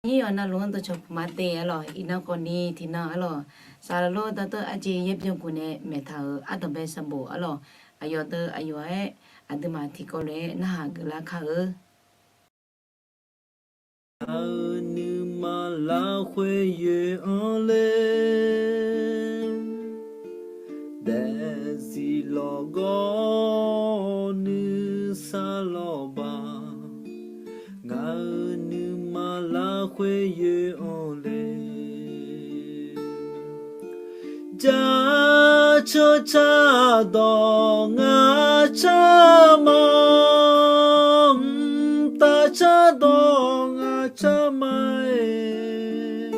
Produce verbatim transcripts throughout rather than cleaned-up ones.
Nyir yawqnan luf-anr dawqcawq puq ma te arlawq. Iqnan khawfni tiqnan arlawq, saqlaq lor dawqtawv arjeq yaer byanguq nae maeqtaq-euq ardanqbae sanqbof arlawq, aqyawf deuq aqyawf-aer aqduimaf tiqkawv lof-aer narhaq geuflar kar-eu. Ngaq-euq nuima lafkhoer yoeq-anr le, daefzif lawqgawr nuisar lawq baq. Ngaq-euq nuima lafkhoer yoeq-anr le, jaceuq cardawq ngaq car ma, mqtav cardawq ngaq car ma-aer,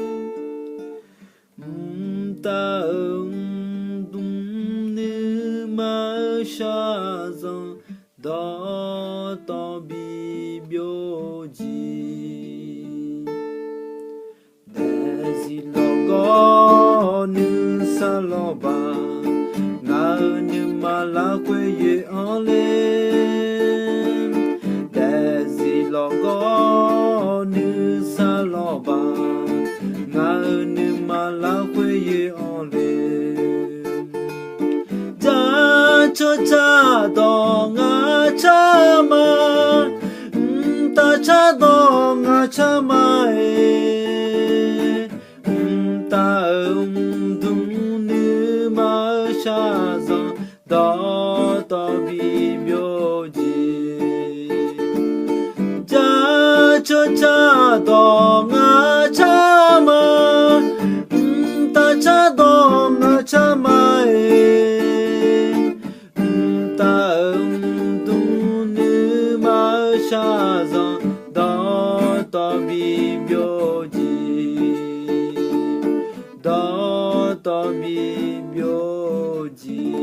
mqtav-euq mqdmq nuima-eu shaqzanq dawqtawv bibyov jeq. Daefzif lawqgawr nuisar lawq baq. Ngaq-euq nuima lafkhoer yoeq-anr le, daefzif lawqgawr nuisar lawq baq. Ngaq-euq nuima lafkhoer yoeq-anr le, jaceuq cardawq ngaq car ma, mqtav cardawq ngaq car ma-aer, mqtav-euq mqdmq nuima-eu shaqzanq dawqtawv bibyov jeq. Jaceuq cardawq ngaq car ma, mqtav cardawq ngaq car ma-aer, mqtav-euq mqdmq nuima-eu shaqzanq dawqtawv bibyov jeq, dawqtawv bibyov jeq.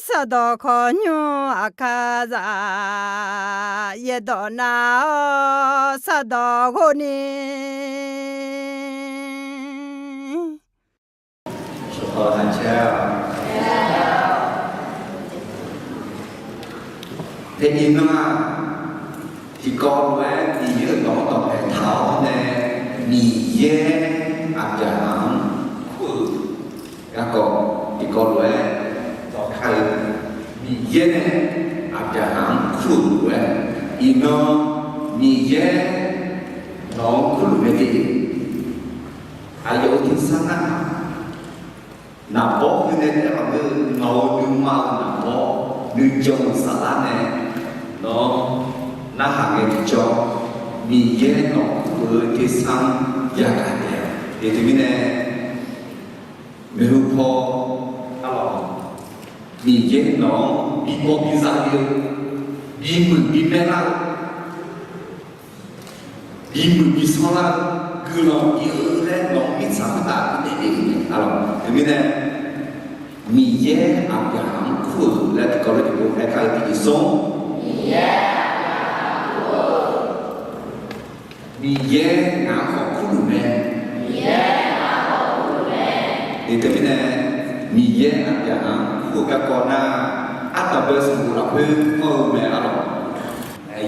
Sardawq khawqnymr aqkar zaq, yaerdawq nar-awr sardawq ghov ni. Teqni nar, tiqkawv lof-aer Miqyaer-euq dawq-anr dawqpae taq-awr nae, Miqyaer aqbyaqhaq-anr kur-euq garkawv tiqkawv lof-aer dawqkar-eu, Miqyaer nae aqbyaqhaq-anr kur-euq lof-aer, iqnan Miqyaer nawq-anr kurluf mae de. Aqyawf-euq tersar nar, naqbawr heu nae taef-aer maqngeur-eu, nawq-euq nuima-euq naqbawr nuijan-euq saflar nae nawq-anr narhaq ngae tiqjawr, Miqyaer nawq-anr kur-euq tersar-anr yagaq taef-a. Teumirnae, maeqhu paw, arlawq, Miqyaer nawq-anr bibawq biza le-eu, bimuiq bimaer lar-eu, bimuiq bisanr lar-eu, guiqlanq bi-eu laer nawq-anr mirtsaq khoertav bifnaeq le-euq mae, arlawq. Teumirnae, Miqyaer aqbyaqhaq-anr kur-euq laer tiqkawv lof-aer tiqpov aerkar-eu tiqjeq sanr, Miqyaer ngaq-anr khawf kurluf mae. Teumirnae, Miqyaer aqbyaqhaq-anr kur-eu garkawv nar, ardanqbae sanqbof lafkhoer anr-eu mae, arlawq.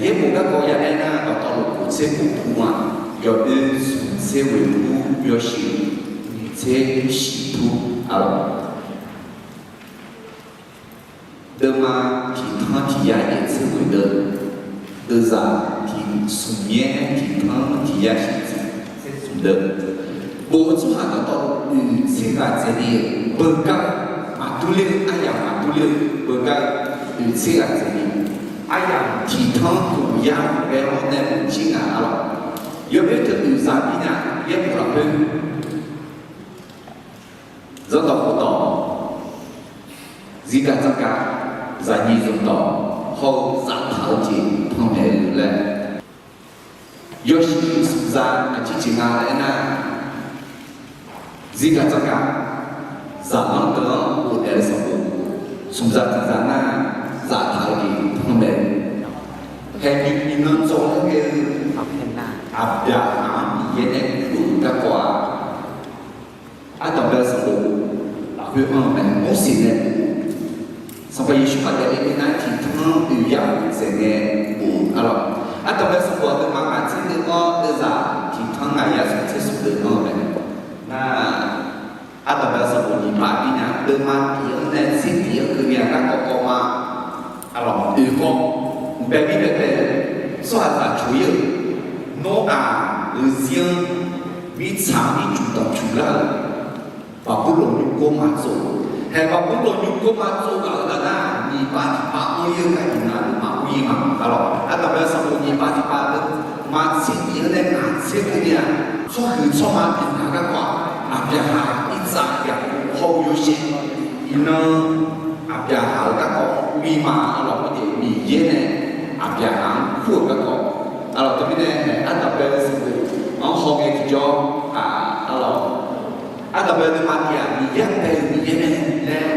Yaerbof garkawv ya aer nar, dawqtawvluf kof tser kof pu-aq, yawdoer smq tser ghoeq pu, yawshuif nyiq tser shif pu, arlawq. Deuvma tiq tanr tiq yar yaef tser ghoeq deuv, deuvzaq tiq smq nyaer tiq tanr tiq yar shif tser smq deuv, bof-eu tsawrhaq dawqtawvluf oeq tser ghaq dzaeqni-eu beugar, maqdur ler-eu aryamq maqdur ler-eu beugar, oeq tser ghaq dzaeqni, aryamq tiq tanr khof yar ghae-awr nae mq jir ngaq, arlawq. Yawdoer teu oeqzaq bi nya, yaerbof lafkhoer zanrdawq khofdawq, zirgaq dzanrgaq, zaqnyiq zanqdawq hawr-eu zaftaq-eu jeq panmaeq-eu laer, yawshuif smqza aqjeq jeq nga laer aernar, zirgaq dzanrgaq, zaqlanr deuq-anr ghofdaef-eu sanqbof, smqza tiqzaq nar, zaftaq-eu jeq panmaeq-eu, haeqnymr iqnan dzawq-aer ghae-eu aqbyaqhaq-anr Miqyaer nae kur-euq garkawv-aq, ardanqbae sanqbof lafkhoer anr-eu mae. Morseq nae bof-eu Sanqpaq Yeqsur khawf daefle nar tiqtanq-anr oeq yaf-euq dzaeq ngae bof-eu arlawq. Ardanqbae sanqbof aqduimaf ngaq tser deuv-anr deuvzaq tiqtanq ngaq yar smr tser smr deuv-anr-eu mae. Nar, ardanqbae sanqbof nyiq pav bi nya deuvma tiq-anr nae tser tiq-anr keuvni-aq garkawv kawv ma. Arlawq, oeq kawv bae mir bae bae-eu tsawrhaqzaq coq-ir-euq, Nawr-aq, euq zir-anr mirtsaq mircuf danqcuf lar-euq Baqburlawq nymrgor ma tsov. Haeq Baqburlawq nymrgor ma tsov ghaq-eu ghaq nar, nyiq pav tiq pav-anr ir-eu gar iqnan aqduimaf mr-ir ma. Arlawq, ardanqbae sanqbof nyiq pav tiq pav deuvma tser tiq-anr nae ngaq tser keuvni-aq, tsawrhuiq tsawrma tiq ghaq garkawv-aq, Aqbyaqhaq, Irsaq, Yaqkov hawr-eu yawshaef, iqnan Aqbyaqhaq-euq garkawv mr-ir ma. Arlawq, khoerjeq Miqyaer nae Aqbyaqhaq-anr kur-euq garkawv, arlawq, teumirnae ardanqbae sanqbof-anr hawngae tiqjawr, arlawq, ardanqbae deuvma tiq-aq, Miqyaer-anr bae-euq Miqyaer mae laer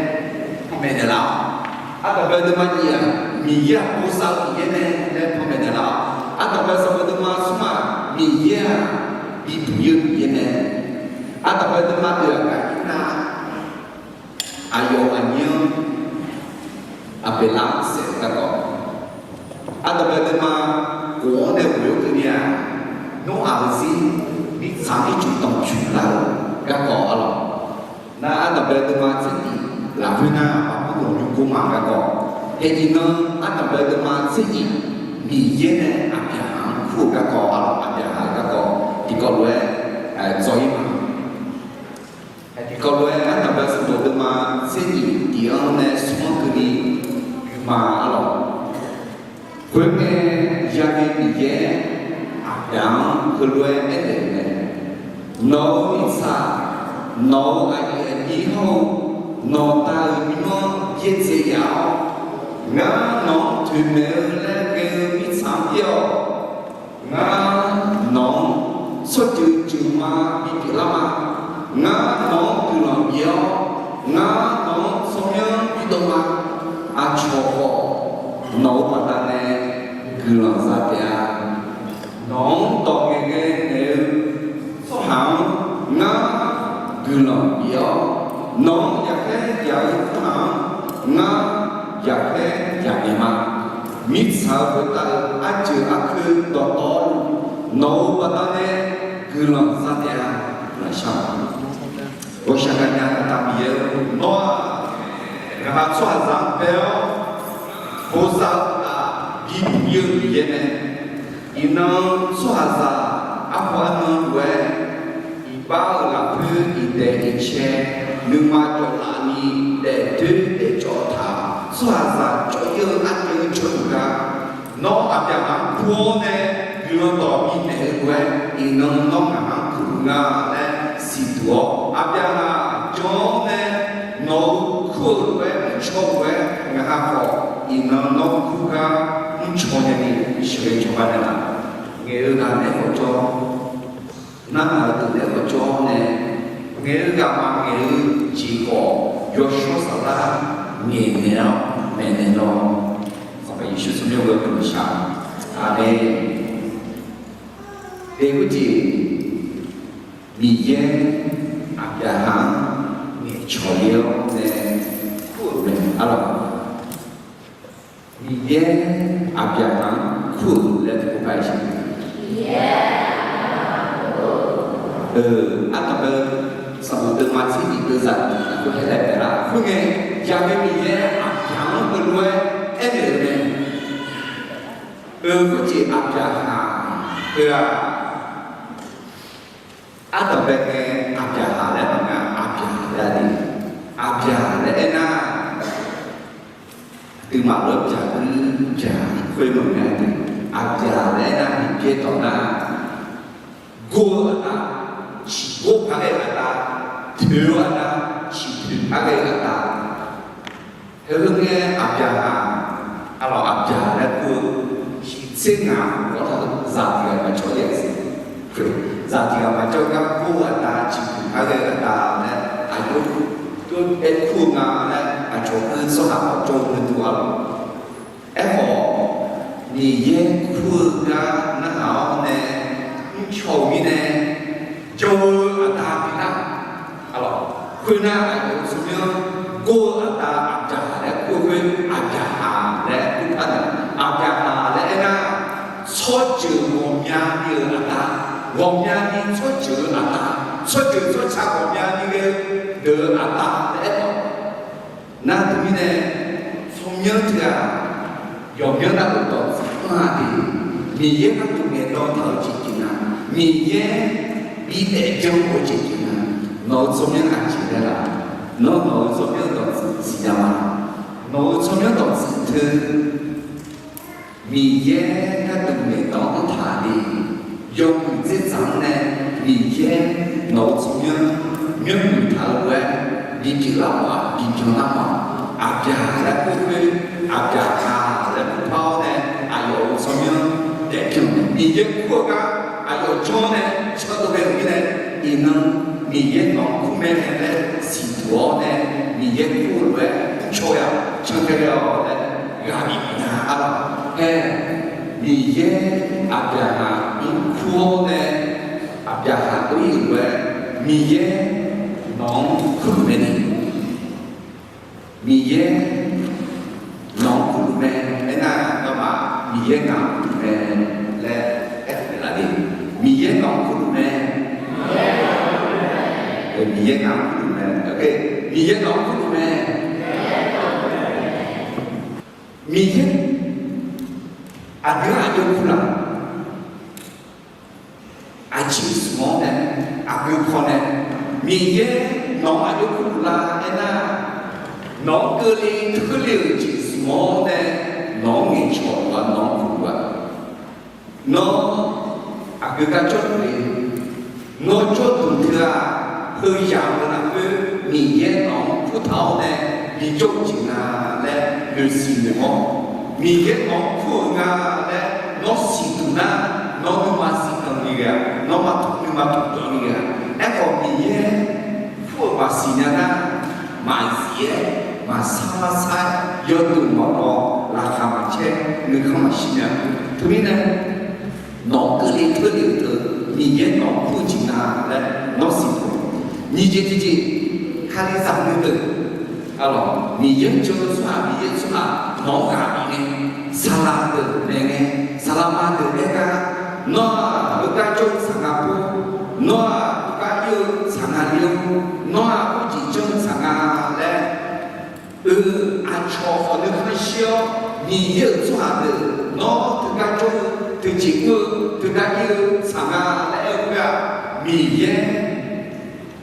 panmaeq naeqlaf-awq. Ardanqbae deuvma nyiq-aq, Miqyaer-aq bosav-eu Miqyaer mae laer panmaeq naeqlaf-awq. Ardanqbae sanqbof deuvma smr-aq, Miqyaer-aq bibuq-ir-eu Miqyaer mae. Ardanqbae deuvma oeq-aq, aqyawf aqnyir-anr Aqbeqlar-anr saef-eu garkawv. Ardanqbae deuvma khof-anr nae ghof-eu keuvni-aq, Nawr-aq, euq zir mirtsaq mircuf danqcuf lar-euq garkawv arlawq. Nar, ardanqbae deuvma tser tiq lafkhoer nar, Baqburlawq nymrgor ma garkawv. Haeq iqnan ardanqbae deuvma tser tiq, Miqyaer nae Aqbyaqhaq-anr kur-euq garkawv arlawq, Aqbyaqhaq-euq garkawv tiqkawv lof-aer dzawr-ir ma. Haeq tiqkawv lof-aer ardanqbae sanqbof deuvma tser tiq tiq-anr nae smr-anr keuvni guima arlawq. Khoerngae, yaghae Miqyaer Aqbyaq-anr heulof-aer aernaeq-euq mae. Nawq-euq mirtsaq, nawq-euq aqyuif aqnyir hawr-eu nawqda-euq nymr-anr byaerdzae yaf-awr, ngar nawq-anr toeqmaeq-eu laer ghae-eu mirtsaq-anr ir-awq. Ngar nawq-anr tsawrjeuq jeuqma bipyeuf lar ma. Ngar nawq-anr guiqlanq bif-awr, ngar nawq-anr tsawrmyanr bidov ma. Aqcawq khawf nawq-euq baqdanae guiqlanq za taef-a. Nawq-anr dawq ngaeqghae naeq-eu tsawrhaq-anr ngar guiqlanq bif-awr, nawq-anr yaqkhaer yaf-eu tsawrhaq-anr ngar yaqkhaer yaf naeq ma. Mirtsaq-euq khoertav-eu arjeuq arkeuv dawqtawvluf, nawq-euq baqdanae guiqlanq za taef-a. Guiqlanq shar ma. Ghawqshaq gaqnya Aqda Miqyaer-or, nawr-aq, ngaqha tsawrhaqzaq-anr bae-awr bosav-eu uqtaf, bibuq-ir-eu Miqyaer mae. Iqnan tsawrhaqzaq arpawf arnan lof-aer, iqbax-euq lafkhoer iqdaeq iqcae, nuima jawqlaf ni daefdoer daefcawv taq-euq tsawrhaqzaq cawv-ir-eu arjeuq cawduq gar, nawr Aqbyaqhaq-anr kur-awr nae guiqlanq dawq bifnaeq-eu lof-aer, iqnan nawr ngaq-anr kur-eu nga laer siqduq-awr, Aqbyaqhaq jan-awr nae nawq-euq kur-eu lof-aer mrcaw lof-aer, ngaqha khawf iqnan nawr kur gar mrcaw nae ni sheuqghae cawba naeq laf. Ngaeq-eu ghaq naeq-aer khawf jawr, narhaq-eu deuq naeq-aer khawf jawr-awr nae, ngaeq-eu ghaq maqngaeq-eu jeq khawf, yawshawr saflar ngaeqnaeq-awr maeqnaeq lawr. Sanqpaq Yeqsur tsawrmyanr ghoe-awr guiqlanq shaq. Aqmeq. Eq, khoerjeq Miqyaer Aqbyaqhaq-anr ngaeqcawq le-awr nae kur-euq mae arlawq. Miqyaer Aqbyaqhaq-anr kur-euq laer tiqpov paq-aer siq. Ardanqbae sanqbof deuvma tser tiq deuvzaq tiq lafkhoer haeq laer taef lar. Khoerngae, yaqmae Miqyaer Aqbyaq-anr heulof-aer aernaeq-euq mae. Eq, khoerjeq Aqbyaqhaq heu-aq, ardanqbae ngae Aqbyaqhaq laer maqnga, Aqbyaq laer de. Aqbyaq laer aernar, aqduimaf lof-aer byaqguir byaq khoer maqnga de. Aqbyaq laer aernar, Miqyaer dawq nar, gor-eu aqda, ciqgor par ghae-eu aqda, toeq-eu aqda, ciqtoeq par ghae-eu aqda. Heulof ngae Aqbyaqhaq, arlawq Aqbyaq laer kur-eu, shiqtser ngaq-anr gawrlar-eu zaq tiq ghaq maqcawv-ir-a siq. Zaq tiq ghaq maqcawv gar gor-eu aqda, ciqtoeq par ghae-eu aqda laer aqjox aer kur-eu nga laer aqcawq-eu tsawrhaq maqcawv-eu gharduq arlawq. Aerkhawf, Miqyaer kur-eu gar narhaq-awr nae mrcaw-euq mirnae, jan-eu aqda pyeuflar. Arlawq, khoernar aqyawf-euq tsawrmyanr gor-eu aqda Aqbyaqhaq laer kur-eu khoer, tsawrjeuq ghawqmyani-euq aqda, ghawqmyani tsawrjeuq-eu aqda, tsawrjeuq tsawrca ghawqmyani ghae-eu deuq-euq aqda laer aer-awq. Nar teumirnae, tsawrmyanr teughaq yawqmyanr navluf dawqtsuif anr-a de. Miqyaer gharduq ngaeqdan taq-eu jeq jeq nar, Miqyaer bidaef janr-eu jeq jeq nar, nawq-euq tsawrmyanr aqjeq laer laf? Nawr nawq-euq tsawrmyanr dawqtsuif siqnya ma? Nawq-euq tsawrmyanr dawqtsuif teu Miqyaer gharduq ngaeqdan-anr taq-a de. Yawmuiq dzerdzaq-anr nae Miqyaer nawq-euq tsawrmyanr myanrmuiq taq-eu lof-aer bipyeuf lar mawf-aq, bibyan lar mawf-aq, aqbyaq laer kur khoer, aqbyaqkaq laer kur par-awr nae aqyawf-euq tsawrmyanr daefpyawq mae. Miqyaer kur-eu gar aqyawf janr-awr nae cantaw ghae-euq mirnae, iqnan Miqyaer nawq-anr kur mae laer siqduq-awr nae, Miqyaer kur-eu lof-aer mrcaw-a, cantaw ghae-awq laer ghaq bif bif nya-a lawq. Hae, Miqyaer aqbyaqhaq-anr kur-awr nae, aqbyaqhaq-anr ir-euq lof-aer Miqyaer nawq-anr kurluf mae ni. Miqyaer nawq-anr kurluf mae. Aernar, nawmaf Miqyaer ngaq-anr kurluf mae laer aertaq laf le. Miqyaer nawq-anr kurluf mae. Miqyaer ngaq-anr kurluf mae. Miqyaer nawq-anr kurluf mae. Miqyaer aqdui-anr aqjox kurlaf? Aqjeq smq-awr nae, aqgeu paw nae, Miqyaer nawq-anr aqjox kurluf la aernar, nawq-anr keuvle keuvle-euq jeq smq-awr nae, nawq-anr ngaeqcawq luf-a, nawq-anr kurluf-a. Nawr aqgeu gar jawrduq le, nawr jawrduq teu-aq, heuzaq-eu lafkhoer Miqyaer nawq-anr kurtaq-awr nae bijawr-eu jeq nga laer noeqsiq noeq-awr, Miqyaer nawq-anr kur-eu nga laer nawr siqduq nar, nawr nuima siqdanq ni ghae-a, nawr maqtaq nuima taqdanq ni ghae-a. Aerkhawf Miqyaer kur-euq maqsiq nya nar, maqzif-aer maqsar marsar-aer yawdov maqbaw, laqkhaq maqcaer, nuikhanr maqshir nya. Teumirnae nawq-anr keuvle keuvle-euq teu Miqyaer nawq-anr kur-eu jeq nga laer nawr siqduq. Nyiq jeq tiqjeq, Kalizaq nuideuq, Miqyaer jan-eu tsawrhaq, Miqyaer tsawrhaq nawq-anr ghaq bif ngae, saqlaq deuq maeq ngae, saqlaq ma deuq aer gar, nawr-aq heugar jawr-eu saq nga pov, nawr-aq heugar ir-eu saq nga ir-awr, nawr-aq khoerjeq janr-eu saq nga laer, eu, aqcawq khawf nuikhanr shir-awr, Miqyaer-euq tsawrhaq deuq nawr teugar jawr-eu, teujeq mr-eu, teugar ir-eu saq nga laer aer-eu khoer-aq, Miqyaer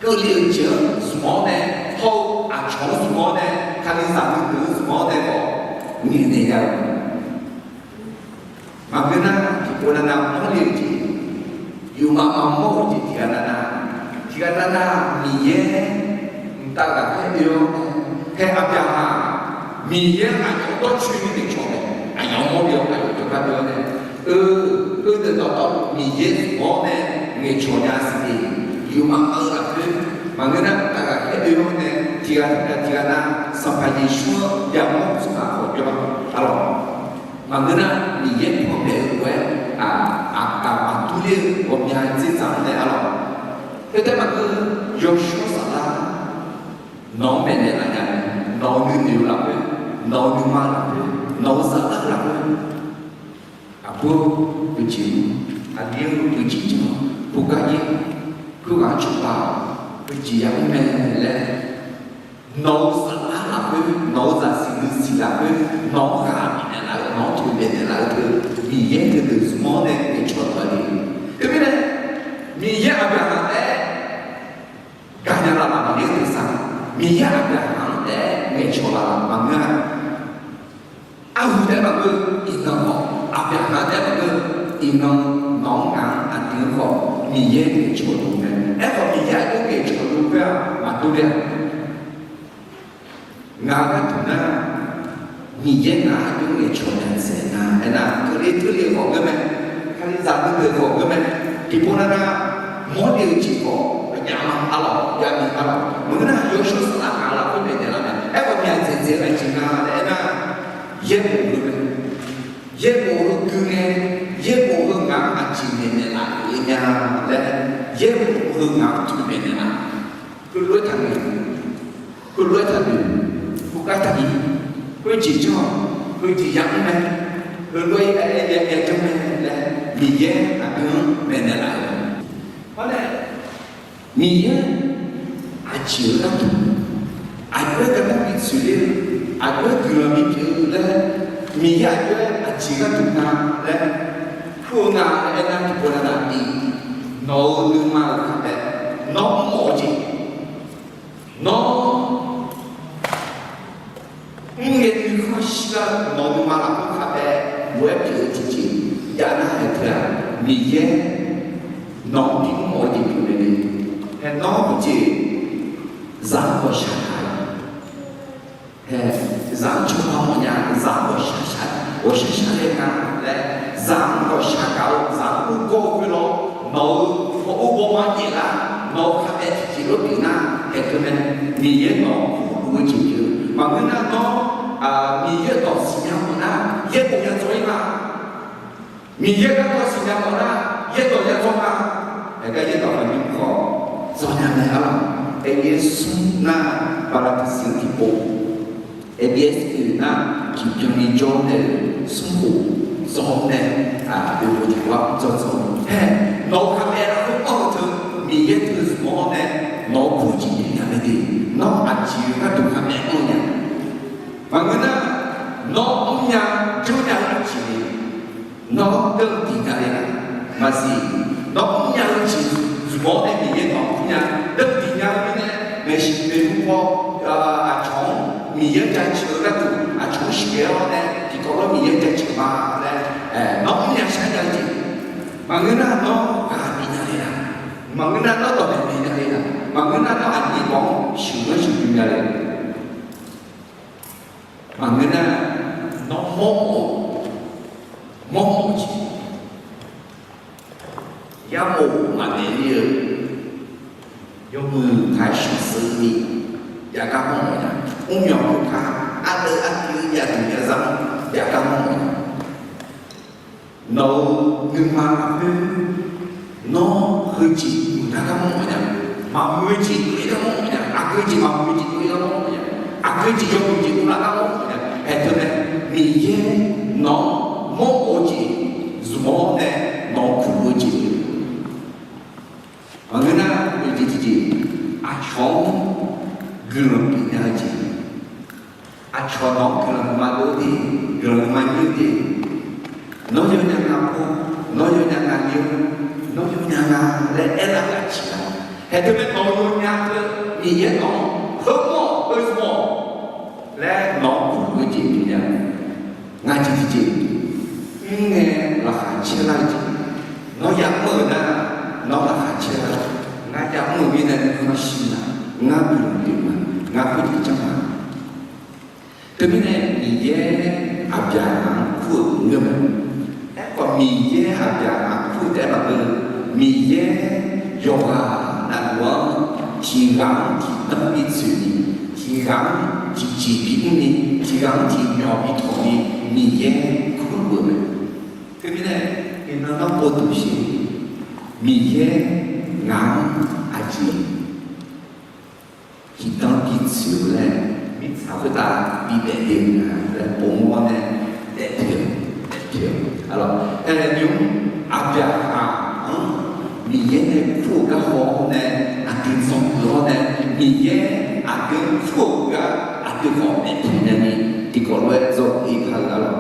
keuvle-euq jeq-anr zmq-awr nae, hawr-eu aqcawq-anr zmq-awr nae, Kalizaq nuideuq-anr zmq-awr nae khawf ngaeqnaeq nya-eu Maqngeur-a, tiqpov navnav mawrle-eu jeq, yufmaf maqmawr-eu jeq tiqghaq navnav, tiqghaq navnav Miqyaer mqtav ghaqkhaer oe-awr, hae aqbyaqhaq, Miqyaer aqyawf-anr dawrcoeni ngaeqcawq mae, aqyawf-anr mawrle-awr aqyawf jawrgar dov-awr nae, eu, heudeuq dawqtawvluf Miqyaer zmq-awr nae ngaeqcawq nya siq-eu, yufmaf maqmawr-eu lafkhoer, maqngeur nar mqtav ghaqkhaer oe-awr nae tiqghaq tiqghaq navnav Sanqpaq Yeqsur-anr yamawr-eu tsawrhaq khawf jawr-a lawq. Maqngeur nar Miqyaer panmaeq-eu lof-aer, aqkaq maqdur ler-eu ghawqmya dzerdzaq-anr nae-a lawq. Khoertav maqngeur, yawshawr saflar nawq-anr maeqnaeq laf nya, nawq-euq nuinoeq-eu lafkhoer, nawq-euq nuima lafkhoer, nawq-euq saflar lafkhoer, aqbur-eu jeq-anr, aqli-eu jeq-anr, khoergar ir, khoerghaq-anr cawba-awq, heujeq yamr mae laer, nawq-euq saflar lafkhoer, nawq-euq zaqsiq nuisiq lafkhoer, nawq-anr ghaq bifnaeq laf-eu, nawq-anr toeqmaeq naeq laf-eu teu, Miqyaer teudeuq zmq-awr nae ngaeqcawq taq-a le. Teumirnae, Miqyaer aqbyaqhaq taef-aer gaqnya laf-a, Miqyaer tersar, Miqyaer aqbyaqhaq-anr taef-aer ngaeqcawq laf-a maqngeur-a. Arhu taef-aer maqngeur, iqnan khawf aqbyaqhaq taef-aer maqngeur, iqnan nawq-anr ngaq-anr aqdui-anr khawf Miqyaer ngaeqcawq luf mae. Aerkhawf Miqyaer aqjox ngaeqcawq luf khoer-aq maqdur ler-a. Ngaq-euq gharduq nar, Miqyaer ngaq-anr aqjox ngaeqcawq nya dzaeq nar, aernar keuvle keuvle-eu khawf ngeur mae, Kalizaq nuideuq khawf ngeur mae, tiqpov navnav mawrle-eu jeq khawf aqjav-a lawq, jav-a lawq. Maqngeur nar yawshawr saflar ngaq lafkhoer maeqnaeq laf mae. Aerkhawf myaq dzaeqdzaeq-eu aqjeq nga laer aernar, yaerbof heu mae. Yaerbof heu gui ngae, yaerbof heu ngaq-anr aqjeq maeqnaeq laf-euq nya laer, yaerbof heu ngaq-anr toeqmaeq naeq laf. Heulof-aer taqnoeq, heulof-aer taqnoeq, khoergar taqbi, khoerjeq janr-awq, heujeq yamr mae, heulof-aer aer-aer ya janr mae laer, Miqyaer aqdui-anr maeqnaeq laf-euq. Hawr nae, Miqyaer aqjeq-eu gharduq, aqjox-aer gardanr bitsoeq ler-eu, aqjox-aer guiqlanq bipyeuf-eu laer, Miqyaer aqjox-aer aqjeq gharduq nga laer kur-eu nga laer aernar, tiqpov nar-aq, nawq-euq nuima-euq kaqbae, nawr mr-awq-eu jeq, nawr mrngae nuikhanr shir lar-eu nawq-euq nuima lafkhoer kaqbae lof-aer pyeuf-eu tiqjeq jav nar, haeq teu-aq, Miqyaer nawq-anr bimr-awr jeq pyeuf mae ni, hae nawr tiqjeq zaq-anr ghawqshaq gaq-eu, hae zaq-anr cawba mawfnya, zaq-anr ghawqshaq shaq, ghawqshaq shaq laer nga laer, zaq-anr ghawqshaq gaq-eu, zaq-anr ur gawr-eu khoerlof, nawq-euq mawq-eu bawma jaev lar, nawq-euq kaqbae tiqjeq lof pyeuf nar, haeq teu mae, Miqyaer nawq-anr kurluf-eu jeq pyeuf-eu maqngeur nar, nawr Miqyaer dawq siqnya mawf nar, yaerbof ya dzawr-ir ma. Miqyaer garkawv siqnya mawf nar, yaerdawq ya dzawr ma. Haeq gar yaerdawq maqnymr khawf, dzawrnya mae arlawq. Aeryaer smr nar, bala tiqsiq tiqpov, aeryaer oeq nar, tiqbyan ni jawr nae-eu smrkhof dzawr nae, oeq khof tiqpov-anr dzawr dzawr-eu hae, nawq-euq kaqbae lafkhoer anr-eu teu, Miqyaer teu zmq-awr nae, nawq-anr kur-eu jeq pyeufnya mae de. Nawr aqjeq-eu gharduq kaqbae anr nya. Maqngeur nar, nawr mrnya janrnya-eu aqjeq ni, nawr deuv diq nya le-a. Maqsiq, nawr mrnya-eu jeq zmq-awr nae Miqyaer nawq-anr kurnya, deuv diq nya-eu mirnae, maeqshi maeqhu paw aqcawq-anr Miqyaer jaceuq-eu gharduq aqcawq-anr sheuqghae-awr nae tiqkawv lof Miqyaer jaceuq ma laer, nawr mrnya sharnya-eu jeq. Maqngeur nar nawr ghaq bif nya le-a. Maqngeur nar nawr dawqmaeq bif nya le-a. Maqngeur nar nawr aqnyir bawq-anr sheuqghanr sheuqbymr nya le. Maqngeur nar, nawr mawrmawf-eu, mawrmawf-eu jeq, yamawf maqmaeq ler-eu, yawmuiq kaq-aer shawqseuv ni, jav gar mawrmawf nya. Mrmyawq khoerkar, ardeuv ardui-eu yadmq yazar-anr jav gar mawrmawf nya. Nawq-euq nuima lafkhoer, nawr heujeq muiqlar gar mawrmawf nya. Maqmuiq-eu jeq dov-ir gar mawrmawf nya. Aqgeu jeq maqmuiq-eu jeq dov-ir gar mawrmawf nya. Aqgeu jeq yawmuiq jeq dovlar gar mawrmawf nya. Haeq teu mae, Miqyaer nawq-anr mawrmawf-eu jeq zmq-awr nae nawq-anr kurluf-eu jeq. Maqngeur nar, oeq jeq tiqjeq, aqcawq-anr guiqlanq bifnya-eu jeq, aqcawq nawq-anr guiqlanq nuima dov de, guiqlanq nuima nyir de, nawr yawnya nga pov, nawr yawnya nga nyir, nawr yawnya nga laer aerlar-eu aqjeq-a. Haeq teu mae, nawq-euq yawnya teu Miqyaer nawq-anr heumawr-awq, heuzmq-awq laer nawq-anr kurluf-eu jeq pyeufnya. Ngaq jeq tiqjeq, mrngae laqkhaq caerlar-eu jeq, nawr yamr-eu nar, nawr laqkhaq caerlar, ngar yamr-eu mirnae nuikhanr shir nar, ngar guiqlanq pyeuf ma, ngar khoerjeq janr ma. Teumirnae Miqyaer Aqbyaqhaq-anr kur-euq ngeur mae. Aerkhawf Miqyaer Aqbyaqhaq-anr kur-eu taef-aer maqngeur-eu, Miqyaer yawqghaq navluf-anr tiqghaq-anr tiqdanr bitsoeqni, tiqghaq-anr tiqjeq bimr ni, tiqghaq-anr tiqmyawq bitawq ni, Miqyaer kurluf-eu mae. Teumirnae iqnan nawr pov duq sher, Miqyaer ngaq-anr aqjeq tiqdanr bitsoeq-eu laer mirtsaq khoertav bidaef le-eu nga laer pov mawr-awr nae daefpyaeq-eu, daefpyaeq-eu. Aqlawq, aerlafnymr Aqbyaqhaq-anr Miqyaer nae kur-eu garkawv-awr nae aqdui dzanr-awr nae Miqyaer aqdui-anr kur-euq gar aqdui khawf daefpyaeq nyani tiqkawv lof-aer dzawr-eu paq-eu aqlawq.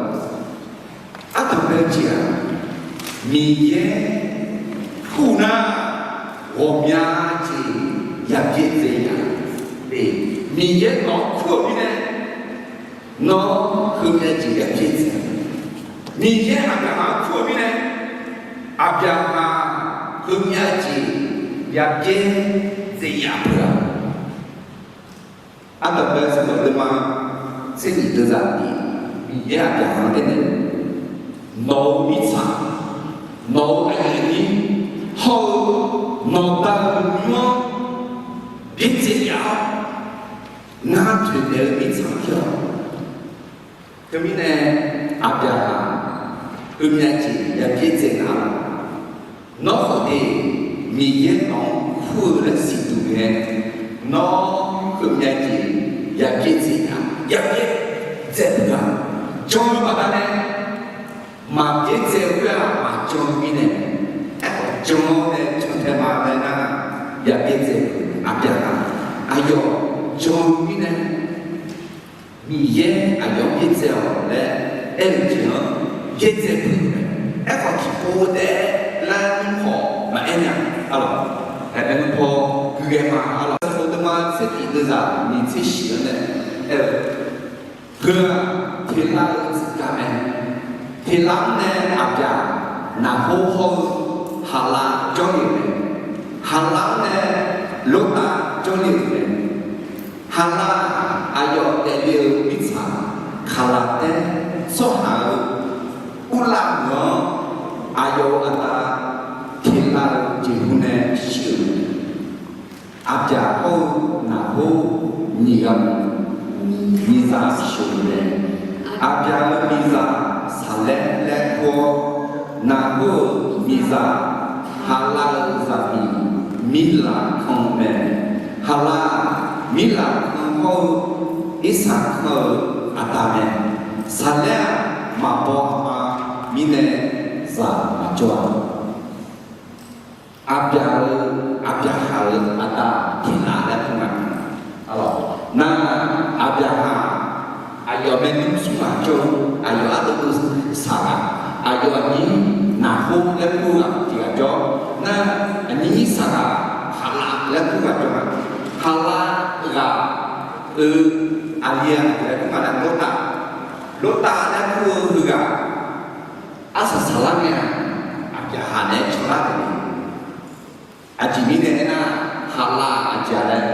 Ardanq bae-eu jeq-aq, Miqyaer kur nar ghawqmya jeq yabyaer dzae ya. Miqyaer nawq-anr kur-euq mirnae, nawr heumya jeq yabyaer dzae. Miqyaer Aqbyaqhaq-anr kur-euq mirnae, Aqbyaqhaq heumya jeq yabyaer dzae ya peuq-a. Ardanq bae-eu sanqbof deuvma tser nyiq deuvzaq nyiq, Miqyaer Aqbyaqhaq-anr aernaeq, nawq-euq mirtsaq, nawq-euq aqyuif aqnyir hawr-eu nawqda-euq nymr-anr byaerdzae ya-awr, ngar toeqdaef-eu mirtsaq pyeuf-awq. Teumirnae Aqbyaqhaq heumya jeq yabyaer dzae nga-awq. Nawr khawf de, Miqyaer nawq-anr kur-eu laer siqduq ngae, nawr heumya jeq yabyaer dzae nga, yabyaer dzae peuq-a. Jan-eu baqdanae maqbyaer dzae-eu khoer-aq, maqjan-eu mirnae laer aer-eu jeq-anr yaerdzae puq-eu mae. Aerkhawf tiqpov taef-aer lar nymr paw maqaer nya. Arlawq, aer nymr paw guiqghae ma. Arlawq, Sanqbof deuvma tser tif deuvzaq nyiq tser shif-anr nae aer-eu, heu-aq, teqlav-eu tsuif gar mae. Teqlav-anr nae aqbyaq naqhor hawr-eu Haqlav jawrle-euq mae. Haqlav-anr nae Lortav jawrle-euq mae. Haqlav-aq, aqyawf daefle-eu mirtsaq Kaqlaqtaer tsawrhaq-euq urlav meuq-anr aqyawf-euq aqda Teqlav-eu jeqhu nae shir-euq mae. Aqbyaq hawr-eu Naqhor nyiq ghaq miqzaq sheuq-euq mae. Aqbyaq-euq miqzaq Saqlaer laer kur-awr, Naqhor-euq miqzaq Haqlav-euq zaqmiq Mirlaq kan-eu mae. Haqlav-aq, Mirlaq kan hawr-eu Irsaq kan-euq aqda mae. Saqlaer-aq, maqbaw aqma mirnae zaq maqjawr-a. Aqbyaq-euq, Aqbyaqhaq-euq aqda Teqlav laer kur nga. Arlawq, nar, Aqbyaqhaq aqyawf maernmr smr ghaq jawr-eu, aqyawf ardeuv deuv saq ghaq, aqyawf aqnyir Naqhor laer kur ghaq tiq ghaq jawr. Nar, aqnyir saq ghaq Haqlav laer kur ghaq jawr nga. Haqlav ghaq-euq aqli-aq laer kur nga laer Lortav. Lortav laer kur-eu heughaq arsaq saqlar ngae-aq, Aqbyaqhaq naeq-aer cawlar taef-a. Aqjeq mirnae aernar, Haqlav aqjeq-a laer,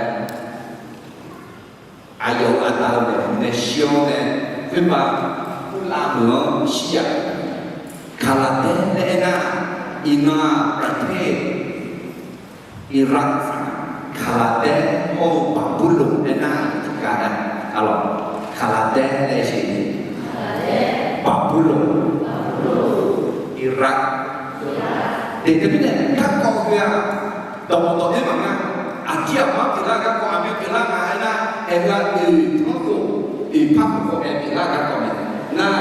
aqyawf-euq aqda-euq maeqhu nae shir-awr nae, khoerbav urlav meuq-anr shir-aq. Kaqlaqtaer laer aernar, iqnan-aq, ประเทศ Iraq, Kaqlaqtaer hawr-eu Baqburloq aernar, tiqgar-a. Arlawq, Kaqlaqtaer laer siq, Baqburloq, Iraq. Teqdeq mirnae garkawv heu-aq, dawqmawq dawq-aer maqngeur. Aqdir aqmar pyeuflar garkawv, aqmyan pyeuflar nga aernar, aer-eu-aq oeq tanrkhof, oeq par khof-aer pyeuflar garkawv mae. Nar,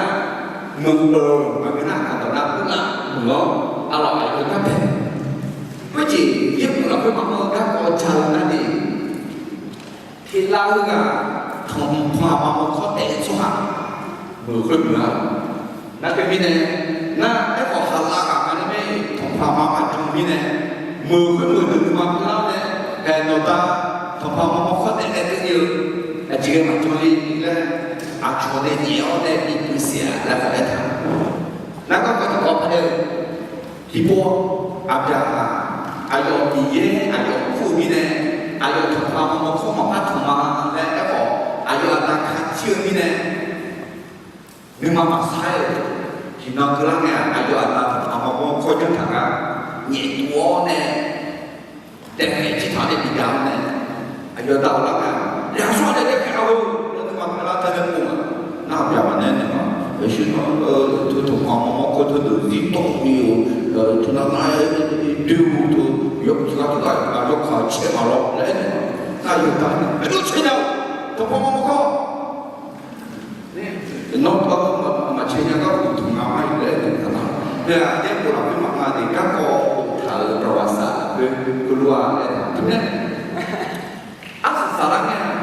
meuq-euq maqngeur nar, aqdawq nar urlav meuq-awr, arlawq, aqyawf-eu garpae Khoerjeq yaerbof lafkhoer maqmawr-eu garkawv ja-eu nar ni, Teqlav heughaq tanqpanq aqma mawrkawr taef-aer tsawrhaq meuq khoermeuq-a. Nar khoermirnae, nar aerkhawf Haqlav ghaq nga nae mae, tanqpanq aqma maqjan mirnae, meuq khoermeuq deuq nuima pyeuflar-awr nae, haeq nawqda tanqpanq aqma mawrkawr taef-aer keuv-ir-eu, aqjeq ghae maqjan le laer, aqcawq nae nyaef-awr nae bi puiv siq-a laer khawf aertaq. Nar garkawv tiqkawv paq-aer-eu, tiqpov, Aqbyaqhaq, aqyawf Miqyaer aqyawf kur-eu mirnae, aqyawf tanqpanq aqma mawrkawr maqpar tanq ma laer aerkhawf, aqyawf aqda kaqtir-eu mirnae, nuima maqsar-aer-euq, tiqnan keuvlar ngae-aq, aqyawf aqda tanqpanq aqma mawrkawr janr taq gar nyaef tuv-awr nae, daefkhaeq jir taq-awr nae bidaq-awr nae, aqyawf daq-awr lar ngae, yaqsur-aq nae daefkhaeq-a heu laer nuima pyeuflar tae nae pov-a. Nar Aqbyaqhaq nae naeq-a, yawshuif nar, tanqpanq aqma mawrkawr teudeuq zir tawv-eu mir-eu, teunav nar-aer doer-eu teu, yawkaq tiqghaq tiqghaq yawkaq caer maqlawr laer aernaeq-a. Nar yawqghaq nae aqjox caer nya-eu, tanqpanq aqma mawrkawr nawr tawv maqcae nya gar uqduq nga ma-ir laer aernaeq-a. Nae aqyaer bof lafkhoer maqma de garkawv boftaq-euq dawqghaq saf lafkhoer keuvlof-a laer aertaq-euq mae. Arsaq saqlar ngae-aq,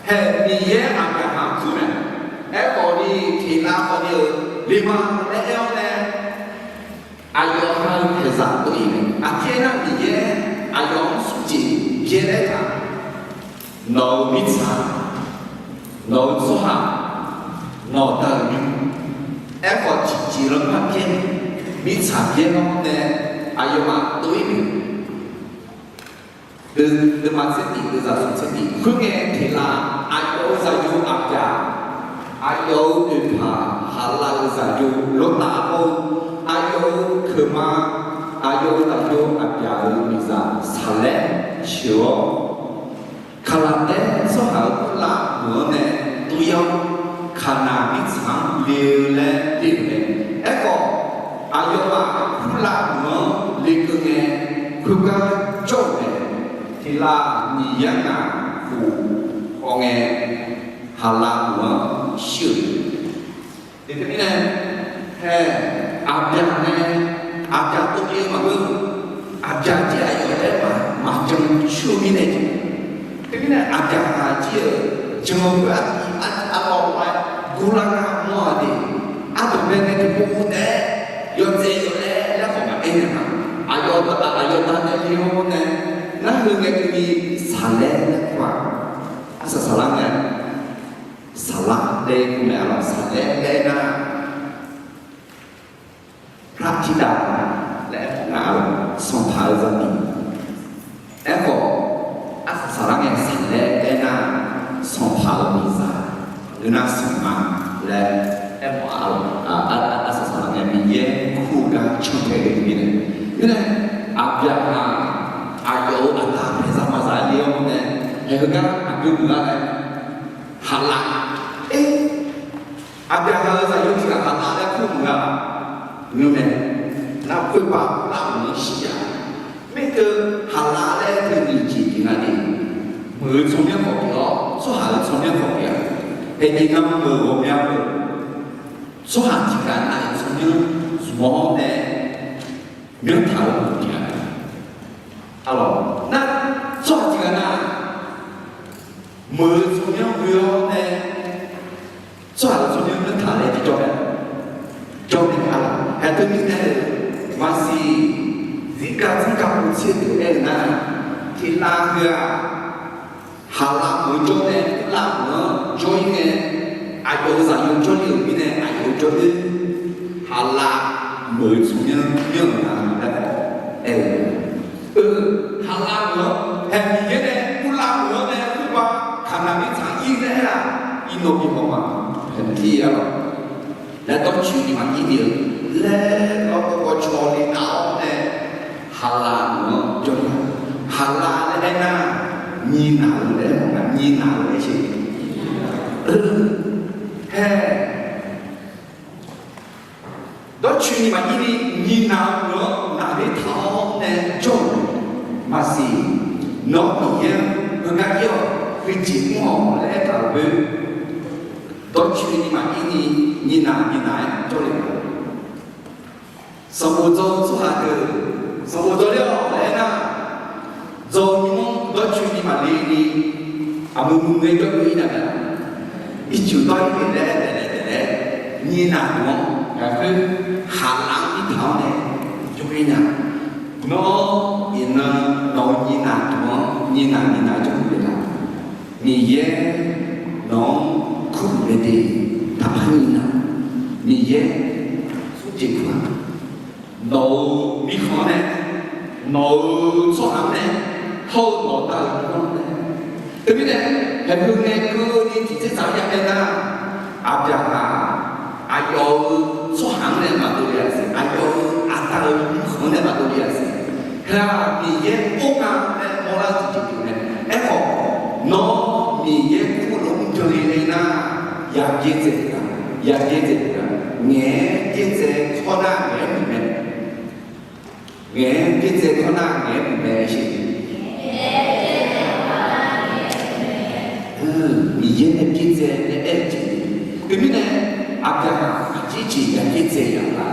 haeq Miqyaer Aqbyaqhaq-anr kur mae. Aerkhawf ni, tiqlav khawf ni-euq lema laer aer-awr nae, aqyawf ha-eu paeqzaq dov-ir mae. Aqjeq aernar, Miqyaer aqyawf-anr smrjeq byaer laer taq, nawq-euq mirtsaq, nawq-euq tsawrhaq, nawq-euq da-euq nymr, aerkhawf tiqjeq lanma byaer, mirtsaq byaer-awr nae aqyawfmaf dov-ir mae. Deuvma tser tif, deuvzaq smq tser tif. Khoerngae tiqlav, aqyawf-euq zaqyo Aqbyaq, aqyawf-euq oeqpaq Haqlav-euq zaqyo Lortav hawr-eu, aqyawf-euq keuqma, aqyawf-euq zaqyo Aqbyaq-euq miqzaq Saqlaer sheuq-awr, Kaqlaqtaer tsawrhaq-euq urlav meuq-anr nae dov-ir-awr, Kaqnaq mirtsaq-anr le-eu laer le-euq mae. Aerkhawf, aqyawfmaf urlav meuq-anr lekeuv ngae, khoergar jawr-euq mae. Tiqlav nyiq yar ngaq khof hawngae, Haqlav meuq-anr shir-euq mae. Teumirnae, hae, Aqbyaq nae, Aqbyaq dovle-eu maqngeur, Aqbyaq jir aqyawf taef-aer maqjan shir-eu mirnae jeq. Teumirnae Aqbyaqhaq jir-euq jan-eu khoer-aq, arlawr-aer Kurlar nar mawr-a de, ardanqbae nae tiqpov taef-aer yawdzae yawlaer laer khawf maqaer naeq ma. Aqyawf aqyawf da nae le-awr nae, nar heu ngae keuvni Saqlaer laer kur-aq. Arsaq saqlar ngae, Saqlar laer kur mae, arlawq, Saqlaer laer nar, พระธิดา laer aermawf nga, arlawq, sanqpaq-eu zaqmiq. Aerkhawf, arsaq saqlar ngae Saqlaer laer nar, sanqpaq-euq miqzaq, ngeur nar sanqma laer aermawf-a, arlawq. Arsaq saqlar ngae Miqyaer kur-eu gar cantae-eu mirnae, mirnae, Aqbyaqhaq aqyawf-euq aqda paeqzaq maqzaq le-awr nae, haeq heugar aqjox guiqlar nae, Haqlav, e, Aqbyaqhaq-euq zaqyo tiq ghaq Haqlav laer kur-eu maqngeur-a, ngeur mae. Nar khoerpav lavmq-anr shir-a. Mirkeuv Haqlav laer teu nyiq jeq pyeuf nga de. Meuq-eu tsawrmyanr khawf pyeuf-awr, tsawrhaq-euq tsawrmyanr khawf pyeuf-a. Haeq jeq nan meuq ghawqmya-eu tsawrhaq tiq ghaq nav-euq tsawrmyanr zmq-awr nae myanrtaq-eu meuq pyeuf-a. Arlawq, nar tsawrhaq tiq ghaq nav meuq-eu tsawrmyanr ghoe-awr nae, tsawrhaq-euq tsawrmyanr myanrtaq laer jir jawr mae. Jawr mae, arlawq. Haeq teumirnae-euq maqsiq, zirgaq zanrgaq maqtser deuq aer-eu nar, tiqlav heu-aq, Haqlav meuq-eu jawr nae Kurlav meuq-anr jawr-ir ngae, aqyawf-euq zaqyo jawrle-euq mirnae aqyawf-eu jawrle, Haqlav meuq-eu tsawrmyanr myanr-euq nga laer khawf aer-eu. Eu, Haqlav meuq-anr haeq Miqyaer nae Kurlav meuq-anr nae khoerpav Kaqnaq mirtsaq ir laer aer-aq, iqnan bi haw ma. Haeq Miqyaer-a lawq. Laer dawrcoeni maqir ni-eu laer lawr, gawqcawq le nav-awr nae Haqlav meuq-anr jawr-ir-a. Haqlav laer aer nar, nyiq naq-eu laer mawf nga, nyiq naq-eu laer sheq. Eu, haeq dawrcoeni maqir ni, nyiq naq-eu meuq-anr naqler taq-awr nae jawr-euq maqsiq. Nawr Miqyaer-anr heugar ir-awq, heujeq mr-awq laer aertaq-euq khoer, dawrcoeni maqir ni, nyiq naq nyiq naq-aer jawrle-euq Sanqbof dzaw-eu tsawrhaq deuq, sanqbof dzaw ler-awq laer aer nar, dzaw-eu nymr-anr dawrcoeni maqle ni, aqmui mui ngae jawr-eu ir nya mae. Ircuf dawr-ir le laer daeflaef daeflaef, nyiq naq deuq-anr gaq khoer, Haqlav-anr irtaq-awr nae jawr-ir nya. Nawr iqnan nawq-eu nyiq naq deuq-anr nyiq naq nyiq naq jawr-eu le la? Miqyaer nawq-anr kurluf mae de. Taqpar nyiq naq, Miqyaer smrjeq kur-aq. Nawq-euq mirkhanq-anr nae, nawq-euq tsawrhaq-anr nae, hawr-eu nawq-eu dav-eu nymr-anr nae. Teumirnae, haeqpov ngae keuvni tiqtser tsaq-anr ya aer nar, Aqbyaqhaq aqyawf-euq tsawrhaq-anr nae maqdov le-aq siq, aqyawf-euq aqda-euq mirkhanq-anr nae maqdov le-aq siq. Heu-aq Miqyaer or nga nae mawrlar-eu tiqjeq pyeuf mae. Aerkhawf, nawr Miqyaer kur-eu lof mr jan le le nar, yabyaerdzae-eu gaq, yabyaerdzae-eu gaq, ngaeq-aer byaerdzae kawr nar ngaeq-aer muiq mae. Ngaeq-aer byaerdzae kawr nar ngaeq-aer muiq mae sheq. Miqyaer nae byaerdzae nae aer-eu jeq. Teumirnae, Aqbyaqhaq aqjeq jeq yabyaerdzae ya la?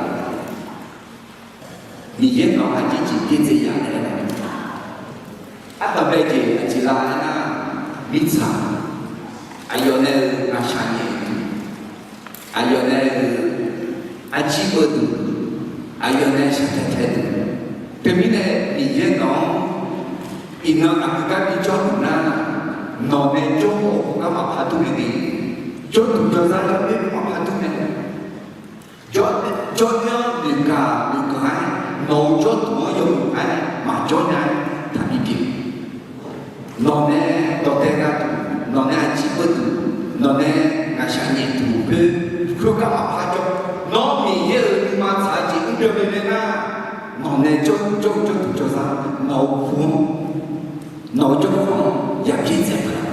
Miqyaer nawq-anr aqjeq jeq byaerdzae ya laer aer-a. Ardanqbae jeq aqjeq la aer nar, mirtsaq, aqyawf nae-euq ngaqshaq nyaef duq, aqyawf nae-euq arjir beuv duq, aqyawf nae shaqtaeq taeq duq. Teumirnae Miqyaer nawq-anr iqnan aqgeu gar bijawr duq nar, nawq nae jawr-eu gar maqpar dur mae de. Jawrduq jawrzar jawrdoer maqpar dur mae. Jawr, jawrdoer-anr noeqgaq noeqgaq-aer, nawq-euq jawrduq-anr yawmuiq-aer maqjawr nya-aer taqbi pyeuf. Nawq nae dawqdae gharduq, nawq nae aqjir beuv duq, nawq nae ngaqshaq nyaef duq khoer, khoergar maqpar jawr. Nawr Miqyaer-euq nuima tsaq-eu jeq mr byan byan nae nar, nawq nae jawr, jawr, jawrduq jawrzar, nawq-euq pu-anr, nawq-euq jawrduq-anr yabyaerdzae paq-a.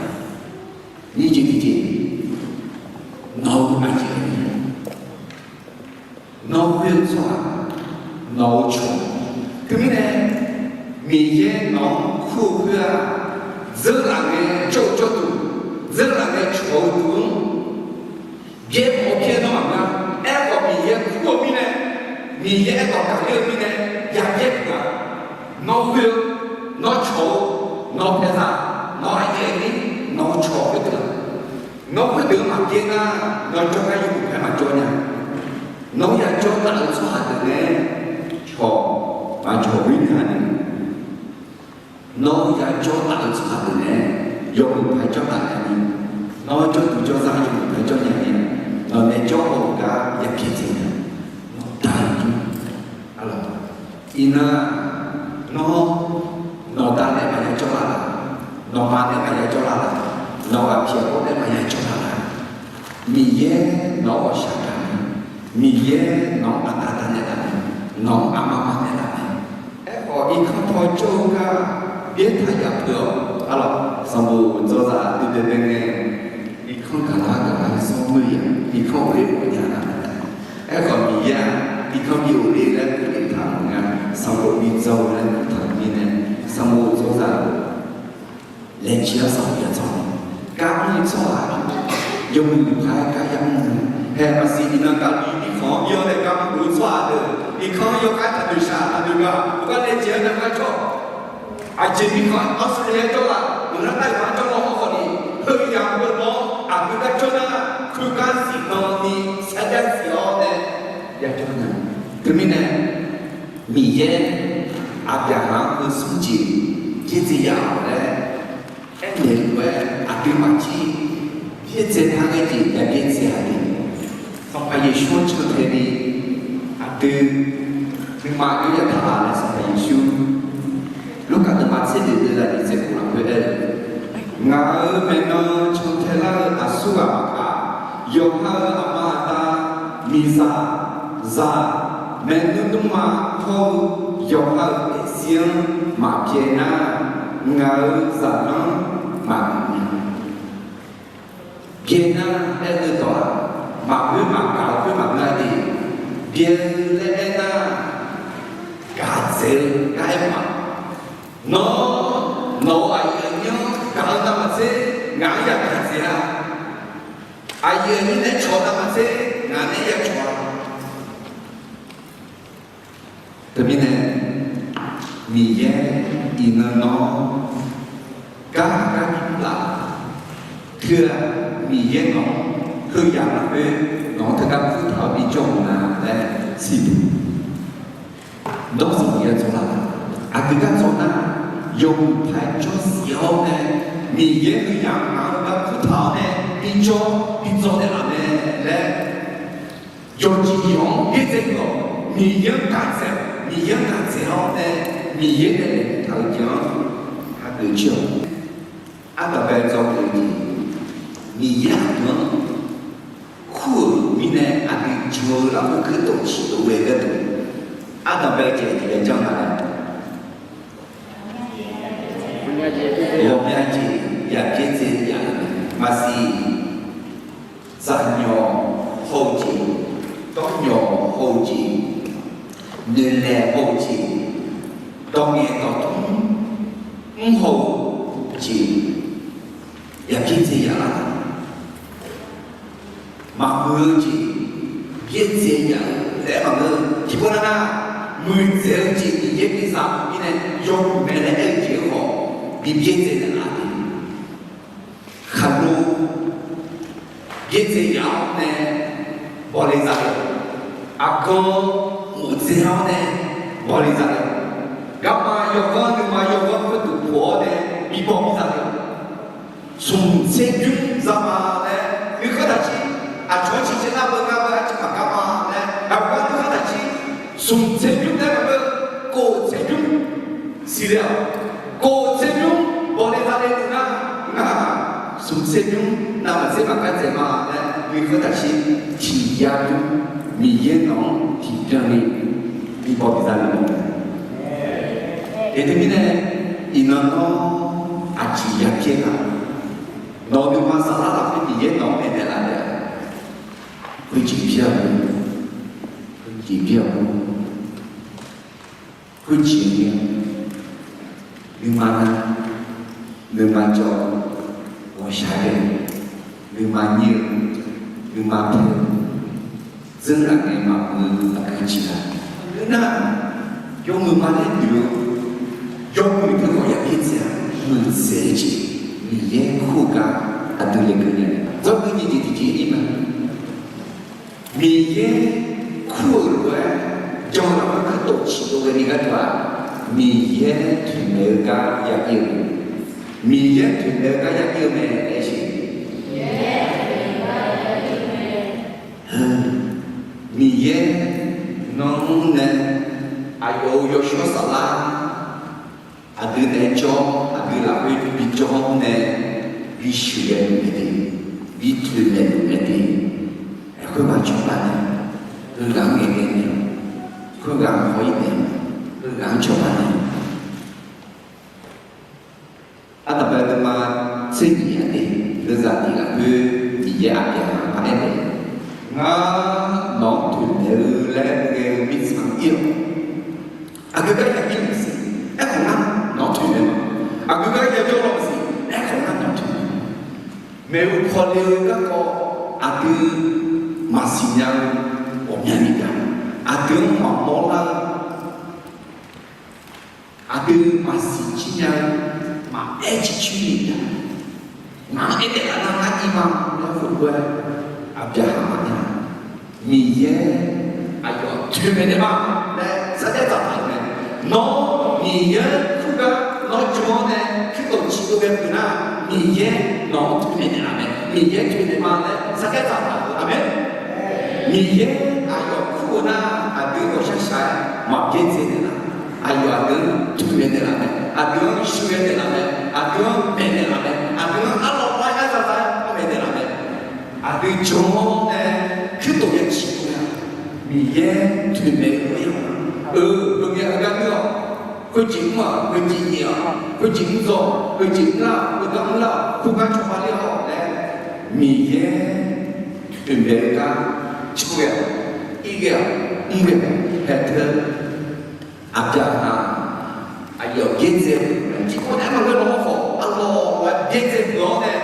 Nyiq jeq tiqjeq, nawq-euq aqjeq, nawq-eu tsawrhaq, nawq-eu cawq. Teumirnae, Miqyaer nawq-anr kur-eu khoer-aq, dzeurlaf ngae jawr-eu jawrduq, dzeurlaf ngae cawq-eu duq-anr byaer mawf-eu pyaer nawr maqngeur-a. Aerkhawf Miqyaer kur-eu mirnae, Miqyaer aerkhawf gaqler-eu mirnae, yabyaer duq-aq. Nawr khoer-eu, nawr cawq-eu, nawq paeqzaq, nawq aqyaer ni, nawq-eu cawq khoerdeuq-aq. Nawr khoerdeuq-anr maqbyaer nar, nawr jawrgar yawmuiq paer maqjawr nya. Nawr yajawr taf-eu tsawrhaq deuq nae cawq maqcawq-ir nya ni, nawr yajawr taf-eu tsawrhaq deuq nae yawmuiq paer jawr taf nya ni, nawr jawrduq jawrzar yawmuiq paer jawr nya ni, nawq nae jawr-eu gar ya byaerdzae nya. Nawq da-eu jir, arlawq, iqnan nawr, nawqda nae maqya jawr laf laf, nawqma nae maqya jawr laf laf, nawq aqpyaeq-awr nae maqya jawr laf laf. Miqyaer nawq-anr ghawqshaq gaq-eu, Miqyaer nawq-anr aqda da naeqlaf-eu, nawq-anr aqma ma naeqlaf-eu. Aerkhawf irkanr paw jawr-eu gar byaertaq yaf peuq-awq. Arlawq, sanqbof dzawzaq dui dae bae ngae, irkanr gaqlar gaqlar-eu zanr meuq ya, irkanr ghofle ghofle nya-a. Aerkhawf Miqyaer-aq irkanr bi ghofle laer kurtaq mawf nga, sanqbof bi dzaw-eu laer kurtaq-eu mirnae, sanqbof dzawzaq laejae-awr sanqbof ya dzaw-a. Gar mr-eu tsawrhaq yawmuiq paer gar ya mr-eu, hae maqsiq iqnan gaqbi mirkhanq-anr bi-awr nae gar mr-eu tsawrhaq deuq irkanr-anr yawkhav taqnoeq shaq taqnoeq gaq, heugar laejae-awr nya gar cawq. Aqjeq mirkhanq-anr Australia jawr laf, meuq nar taef-aer jawr law hawr khawf ni, heu yamq-eu nawr aqgeu gar jawr nar, khoergar zifdan ni sarjax zif-awr nae ya jawr nya. Teumirnae Miqyaer Aqbyaqhaq-anr heu smr jeq byaerdzae yaf-awq laer aernaeq-eu lof-aer aqduimaf jir byaerdzae par ghae jeq ya byaerdzae-a de. Sanqpaq Yeqsur-anr cantae ni aqdui nuima aqjox ya taq-a laer Sanqpaq Yeqsur Lurkaf deuvma tser deuq deuv zaqnyiq tser khof lafkhoer aer-eu, Ngaq-euq maeqnan cantae lar-eu aqsurghaq maqkaq, yawqha-euq aqma aqda, miqzaq, zaq, maeqnmr nmrma hawr-eu yawqha-euq daefzir-anr maqbyae nar, ngaq-euq zaqlanr maqmuiq nya. Byae nar aer-eu dawq-aq, maqghoer maqgaq-eu khoer maqngeur-a de. Byae-eu laer aer nar, gaq dzaeq-eu gar aer ma. Nawr, nawq-euq aqyuif aqnyir-anr gaq-eu navmaqtser ngaq-anr yagaq dzaeq-a. Aqyuif aqnyir nae cawq-eu navmaqtser ngaq nae yacawq-a. Teumirnae, Miqyaer iqnan nawr gar gar bi mr laf. Teu-aq, Miqyaer nawq-anr heu yamq lafkhoer nawq-anr teugar kurtaq-awr bijawr-eu nga laer siqduq. Nawr sanqbof ya dzaw laf. Aqdui gar dzaw nar, yawmuiq paer jawr zif-awr nae, Miqyaer heu yamq ngaq-anr gar kurtaq-awr nae bijawr bi dzaw naeqlaf mae laer yawqjeq yawq-anr byaerdzae-awq. Miqyaer-anr gaq dzaeq-awq. Miqyaer-anr gaq dzaeq-awr nae, Miqyaer nae laeqhmq taq-eu jeq-anr hageuf jir-awq. Ardanqbae dzawgeuf-eu jeq, Miqyaer aqdui-anr kur-euq mirnae aqdui jan-eu lafkhoer keuv dawq ciq dov ghae gharduq, ardanqbae jeq tiqghaq janr nga laer, ghawqmya jeq ya byaerdzae ya-eu maqsiq. Zaqnyawq haw-eu jeq, dawrnyawq haw-eu jeq, noeqlaeq haw-eu jeq, dawqngaeq dawqtmr mr haw-eu jeq, ya byaerdzae ya-a. Maqmuiq-eu jeq byaerdzae ya-eu laer maqngeur-eu tiqpov nar nar, muiqdzaeq-eu jeq Miqyaer bi zaq-eu mirnae yawmuiq mae laer aer-eu jeq-anr khawf bi byaerdzae naeqlaf-a. Khaqlo byaerdzae yaf-awr nae bawle zale. Aqgan mofdzae-awr nae bawle zale. Garma yawghanr nuima yawghanr khoerduq poq-awr nae bi baw bi zale. Smq tser bymr za ma laer nuikhanr taqjir, aqcawq-anr ciqcaev nar beu ngar beu arciv maqgar ma laer aqgar nuikhanr taqjir. Smq tser bymr laer maqngeur, kof tser bymr siqle-awq. Kof tser bymr bawle zale deuq nar, ngar smq tser bymr navmaqtser maqgar dzaeq ma laer nuikhanr taqjir. Tiq ya bymr Miqyaer nawq-anr tiqbyan ni bi baw bi zale-awq. Eq, teumirnae iqnan nawr aqjeq ya byaer nar, nawq-euq nuima saflar lafkhoer Miqyaer nawq-anr maeqnaeq laf taef-a. Khoerjeq byaer-eu, khoerjeq byaer-eu, khoerjeq ni nuima nar, nuima jawr-eu, ghawqshaq ghae-eu, nuima nyir-eu, nuima paer-eu, dzeurlaf ngae maqmuiq-eu aqgeu jeq-aq, nar, yawmuiq ma laer noeq-eu, yawmuiq teu khawf ya byaerdzae-a. Muiqdzaeq-eu jeq Miqyaer kur-eu gar aqdui laeqkeuv nya-a. Dzawrgui nyiq jeq tiqjeq-ir ma. Miqyaer kur-euq lof-aer jan lafkhoer kuirtof ciqdov ghaeni gharduq-aq, Miqyaer toeqmaeq-eu gar ya ir-eu mae. Miqyaer toeqmaeq-eu gar ya ir-eu mae laer siq. Miqyaer, nawr nae aqyawf-euq yawshawr saflar aqdui naeq-aer jawr, aqdui lafkhoer bijawr-anr nae bi shuif ghae-eu mae de, bi toeqmaeq-euq mae de. Khoerghaq cawba nae, heughaq-anr ngaeqghae nae, khoerghaq-anr haw-ir nae, heughaq-anr cawba nae, arnavbae deuvma tser nyiq-aq de, deuvzaq tiq lafkhoer Miqyaer aqbyaqhaq-anr par aer-eu, Ngar nawq-anr toeqmaeq-eu laer ghae-eu mirtsaq-anr ir-awq. Aqgeu gar ya ir-eu maqsiq, aerkhawf ngar nawq-anr toeqmaeq ma. Aqgeu gar ya jawr-eu maqsiq, aerkhawf ngar nawq-anr toeqmaeq ma. Maeqhu pawle-eu garkawv aqdui maqsiq nya-eu ghawqmya ni jav, aqdui-anr maqmawr lar-eu, aqdui maqsiq jir nya-eu, maqaer ciqcoer ni jav, ngaq-anr aer daef lar nar ngar ir ma laer khoerlof-aer aqbyaqhaq maqnya. Miqyaer aqyawf toeqmaeq naeq ma laer sarjax dzaqtaq-euq mae. Nawr Miqyaer kur gar nawr jan-awr nae kuirtof ciqdov ghae peuq nar, Miqyaer nawq-anr toeqmaeq naeqlaf mae. Miqyaer toeqmaeq ma laer sarjax dzaqtaq-euq. Aqmeq. Miqyaer aqyawf kur-eu nar, aqdui ghawqshaq shaq-aer maqbyaerdzae naeqlaf. Aqyawf aqdui-anr toeqmaeq naeqlaf mae. Aqdui-anr shuir ghae naeqlaf mae. Aqdui-anr maeq naeqlaf mae. Aqdui-anr arlawr lar-aer arzaza-aer anr maeq naeqlaf mae. Aqdui jan-awr nae kuirtof ya ciqdov-a. Miqyaer toeqmaeq-eu lof-aer ya-a. Eu, heungae heugar nuir-awq. Khoerjeq mr-aq, khoerjeq nyaef-awq. Khoerjeq mr dzaw-awq, khoerjeq mrlar-awq, khoergar mrlar-awq, khoergar cawba ler-awq laer, Miqyaer toeqmaeq-eu gar cawghae-awq, ir ghae-awq, mr ghae-awq. Haeq teu aqbyaqhaq aqyawf byaerdzae peuq-a. Tiqkawv nae maqngeur-awr khawf, arlawr-aer byaerdzae peuq-awr nae,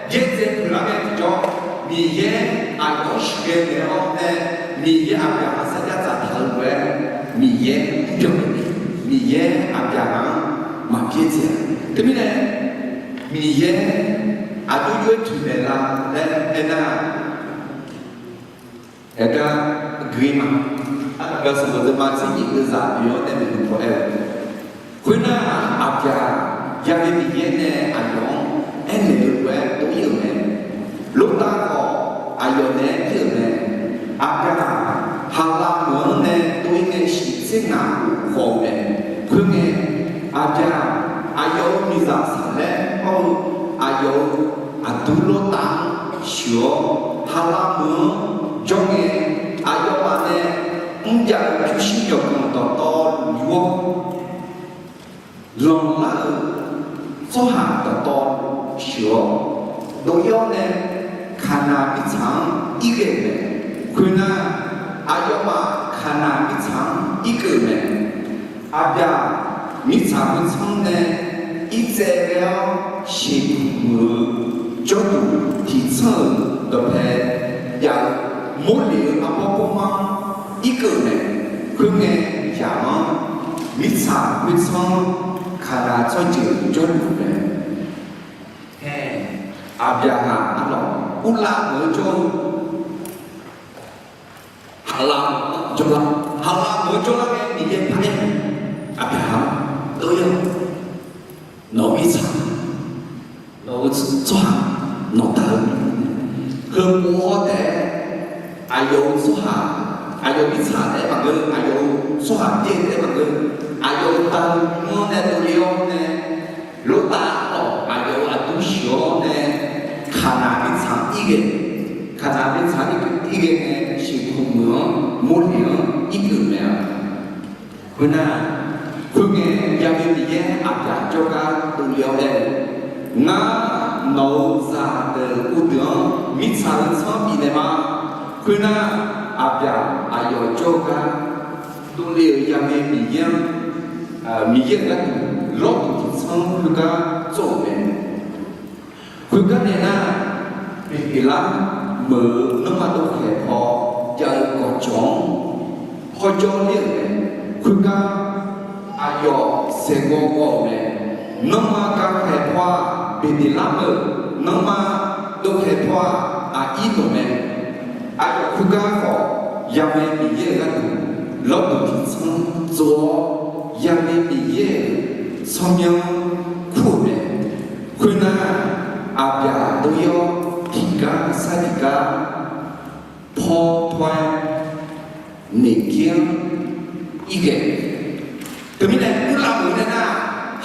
byaerdzae peuq lar ngae tiqjawr, Miqyaer aqyawf-anr sheuqghae naeq-awr nae, Miqyaer aqbyaqhaq sarjax dzaqtaq-eu lof-aer, Miqyaer mrbyan, Miqyaer aqbyaqhaq-anr maqbyaerdzae-a. Teumirnae Miqyaer aqjox jov-aer toeqmaeq la laer aernar, aergar gui ma. Arnavbae sanqbof deuvma tser nyiq deuvzaq oe-awr nae maeqhu paw aer-eu, Khoernar, aqbyaq, yaghae Miqyaer nae aqyawf-anr aernaeq-eu lof-aer dov-ir-euq mae. Lortav khawf, aqyawf naeq-aer ir-euq mae. Aqbyaq, haqlav meuq-anr nae dov-ir nae shiq tser ngaq khof khawf-eu mae. Khoerngae, aqbyaq, aqyawf-euq miqzaq saqlaer hawr-eu aqyawf-euq aqdur Lortav-anr sheuq-awr, haqlav meuq-anr jawr ngae, aqyawfmaf nae mrjav-eu pyurshuir yawqganq dawqtawvluf yur-awr, lanqlar-euq tsawrhaq dawqtawvluf sheuq-awr, dov-ir-awr nae Kaqnaq mirtsaq-anr ir ghae-euq mae. Khoernar, aqyawfmaf Kaqnaq mirtsaq-anr irkeuv-euq mae. Aqbyaq, mirtsaq khoertsanr nae irtsaev ghae-awr sheuqmuiq-eu jawrduq tiqtsanr-euq dawqpae jav-eu Morleq-eu arbawr bawrmar-anr irkeuv-euq mae. Khoerngae, yaq-anr mirtsaq khoertsanr-anr Kaqnaq tsawrjeuq jawrluf mae. Hae, Aqbyaqhaq arlawq, Urlav meuq-anr jawr-eu haqlav meuq-anr jawrlar, haqlav meuq-anr jawrlar ngae Miqyaer paq-aer, Aqbyaqhaq, dov-ir-awq. Nawq-eu mirtsaq, nawq-eu tsawrhaq, nawqda-eu heupov-awr taef-aer, aqyawf-euq tsawrhaq, aqyawf mirtsaq taef-aer maqngeur, aqyawf-euq tsawrhaq byaer taef-aer maqngeur, aqyawf-euq da-eu nymr-anr nae dovle-awr nae, Lortav-awq, aqyawf-euq aqdur sheuq-awr nae, Kaqnaq mirtsaq-anr ir ghae, Kaqnaq mirtsaq-anr ir ghae nae sheuqmuiq-anr Morleq-anr irkeuv-euq mae-a. Khoernar, khoerngae, yaghae Miqyaer aqbyaq jawrgar dovle-awr aer-eu, Ngar nawq-euq zaqdeuq uvdeuq-anr mirtsaq-eu tsanr bifnaeq ma. Khoernar, aqbyaq aqyawf jawrgar dovle-euq yaghae Miqyaer-anr, Miqyaer-euq gharduq lawrduq tiqtsanr khoergar tsov-euq mae. Khoergar nae nar, Beqdeqlar meuq-eu nanrma dovkhaeq paw jav-eu gawqjawq-anr hawjawr ler-euq mae. Khoergar aqyawf saeqgawv gawv-euq mae. Nanrma gavkhaeq paw-aq, Beqdeqlar meuq nanrma dovkhaeq paw-aq, aqir meuq mae. Aqyawf khoergar khawf, yamae Miqyaer-euq gharduq lawrduq tiqtsanr tsov-awr, yamae Miqyaer-euq tsawrmyanr kur-euq mae. Khoernar, aqbyaq dov-ir-awr, tiqgar sar tiqgar paw paw-aer naeqkir-anr irghae. Teumirnae, uvlav meuq-eu nae nar,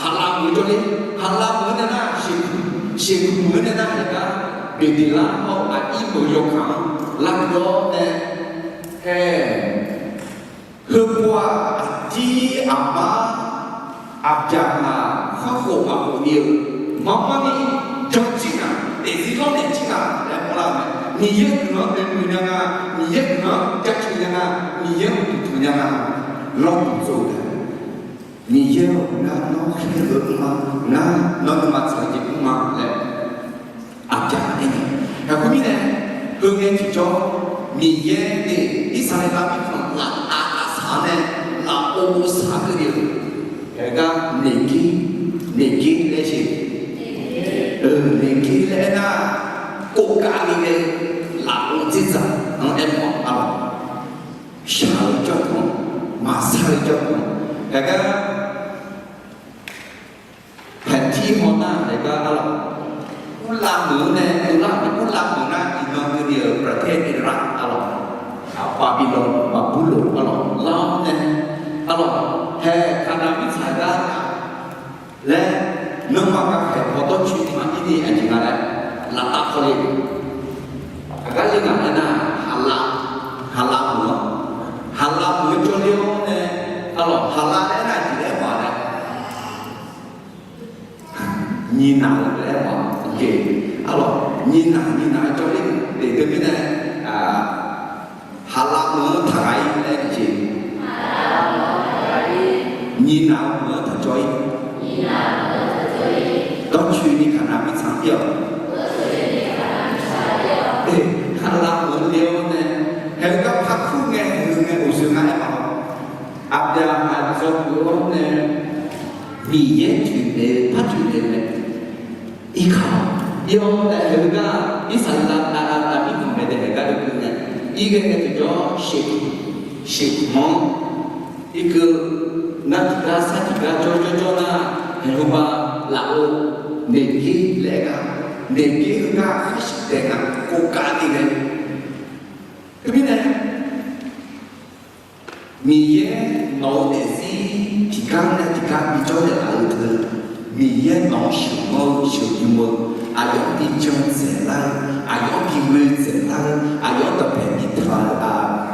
haqlav meuq-eu jawrler, haqlav meuq-eu nae nar, sheuqkuq meuq-eu nae nar, haeqgar Beqdeqlar hawr-eu aqir meuq-eu yawkaq-anr lavguv-awr nae, hae, heupov-aq, aqdir aqmar, aqbyaqhaq, khar khof maqkhof ni-eu, marmar ni janjir ngaq, daefzir lawrnaeq jir ngaq laer mawrlar-eu mae. Miqyaer guiqlanq-anr noeqnoeq nya nga, Miqyaer guiqlanq-anr jaceuq nya nga, Miqyaer-anr uqduq tanq nya nga, lawrduq tsov-eu taef. Miqyaer-or, ngar nawr khaerluf-eu mr ma, ngar nawr nuima tsaq-eu jeq mr ma laer aqbyaq aer-eu mae. Khoermirnae, heu ngae tiqjawr, Miqyaer nae Irsaqleqlav mirkhanq laftav lafsaq-anr nae lafov saq-anr keuvle-euq, haeqgar naeqkir, naeqkir laer jeq, naeqkir laer aernar, kovgav ni nae lafov dzerdzaq-anr aermawf-a lawq. Shaq-eu jawrduq, maqsar-eu jawrduq, haeqgar paeqtir haw nar, haeqgar arlawq, uvlav meuq-anr nae keuvlar-euq mae. Uvlav meuq nar, iqnan keuvni-euq ประเทศอิรัก arlawq, Babilon, Baqburloq arlawq, lar-awr nae arlawq, hae, Kaqnaq mirtsaq gar laer, nanrma gaq khaeq paw dawrcoeni maqir ni aqjeq nga laer laftav kawle-eu. Aqgar le ngaq aernar, haqlav, haqlav meuq-anr, haqlav meuq-anr jawrler-awr nae, arlawq, haqlav laer aernar aqjeq laer aer ma laer, nyiqnaq-eu laer aer ma, arlawq, nyiqnaq nyiqnaq-aer jawrler-euq de teumirnae, haqlav meuq-anr taqghaq-ir laer jeq, nyiqnaq-eu meuq-anr taqjawr-ir, dawrcoeni Kaqnaq mirtsaq-anr pir-awq. Haqlav meuq-anr le-awr nae, haeq-eu gar parkur ngae, haeq-eu ngae, uqshoe ngar aer ma-awr, aqbyaqhaq dzawgeuf-awr nae, Miqyaer toeqnaeq-eu par toeqnaeq-eu mae. Irkaq-awr, ir-awr nae haeq-eu gar Irsaqleqlav aqda mirkhanq mae dae haeq gar deuq keuv nae, irghae nae tiqjawr sheuqkmq-anr irkeuv nar, tiqgar sar tiqgar jawr jawr jawr nar, haeq heuba lafov naeqkir laer aer gar, naeqkir heugar khar shif taef nga, kovgav ni ghae. Teumirnae Miqyaer nawq-eu daefzir tiqgar nae tiqgar bijawr naeqlaf-eu teu, Miqyaer nawq-anr sheuqghanr-eu sheuqdm-eu, aqyawf-anr bi jan dzaeqlar-eu, aqyawf-anr bi ghoe dzaeqlar-eu, aqyawf-anr dawqpae bi taq,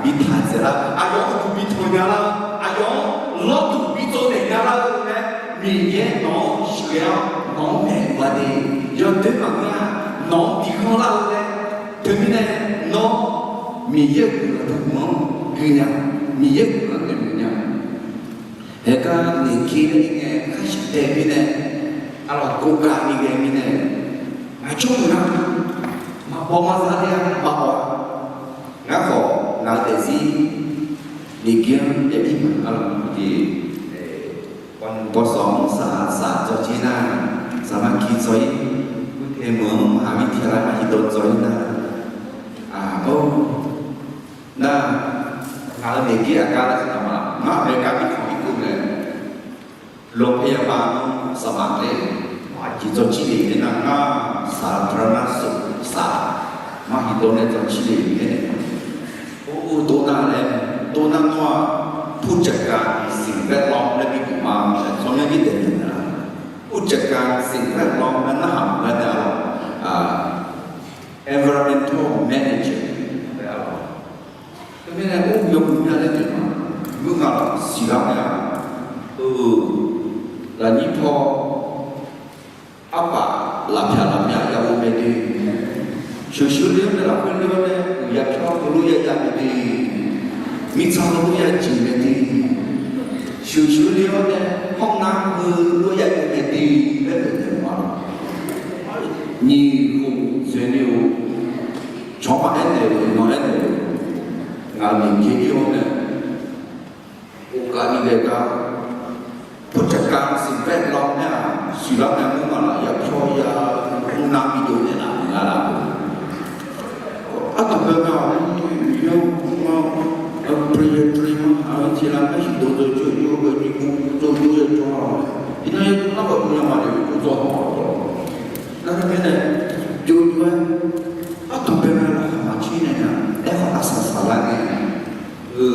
bi taq dzaeqlar-eu, aqyawf-anr uqduq bi tanq nya lar-eu, aqyawf-anr lawrduq bi tsovnaeq nya lar-eu nae, Miqyaer nawq-anr sheuqghae-awr nawq-anr maeqluf-a de, yawdoer maqngeur-a, nawq-anr bi ghanrlar-eu nae, teumirnae nawr Miqyaer-euq guiqlanq taqguv-anr gui nya, Miqyaer-euq guiqlanq-anr noeqnoeq nya. Haeq gar naeqkir laer ir ngae, khar shif taef mirnae, arlawq, kovgav ni ghae mirnae, aqcawq meuq nar, maqbaw mazar ler-a, maqbaw-a. Ngar khawf ngaq-eu daefzir naeqkir-anr yabi maqnga lawq jeq. Bawsawq-anr saq saq dzawjir nar, saqmar ki dzawr-ir, kurtae meuq-anr maqhaq mir tae lar maqhir dawv dzawr-ir nar, aq, or, nar, ngaq-euq naeqkir aqgar lar siqnya ma, ngar America bi khanq ir keuv mae, โรงพยาบาล-anr saqmar tae, aqjeq dzawrjir le-aer nar, ngar saqpar nar sof saq, maqhir dawv nae dzawrjir le-aer nae, or, or, dov nar laer, dov nar nawr-aq, ผู้จัดการสิ่งแวดล้อม laer bi buq ma, tsawrmyanr jir daef naeq nar, ผู้จัดการสิ่งแวดล้อม laer narhaq maqnga nar-aq, environmental manager laer-a lawq. Teumirnae or yawmuiq mya laer noeq ma, ngeur nga lawq siqlar mae-a. Eu, lafnyir paw arpaf lafpyaq lafmyav ya-eu mae de. Sheuqsheuq ler-awr nae lafkhoer ler-awr nae uqya pyawr heulof-aer ya mae de. Mirtsaq heulof-aer ya jeq mae de. Sheuqsheuq ler-awr nae hawr nar heulof-aer ya jeq mae de laer noeq naeq ma lawq. Nyiq khof dzoeqni-eu cawq-anr aernaeq-eu, iqnan aernaeq-eu, ngaq-euq miqjaer ir-awr nae โอกาส ni ghae gar, ผู้จัดการสิ่งแวดล้อม nae-aq, siqlar nae mr ma laf, yapyawr ya, mr nar bi dov naeq laf maqnga laf. Ardanqbae gaq-awq, Miqyaer-anr mr-awr, aqgeu pyeuf pyeuf-ir ma, aqgeu tiq lar-aer siqdov dov jawr-eu, aqgeu nyiq gu dov jawr-eu jawr-awq. Iqnan yawdov nar khawf uvlanr maqle-eu jawr-awq. Nar teumirnae, jov-aer, ardanqbae gaq laqkhaq maqcir naeq nya, aerkhawf arsaq saqlar ngae, eu,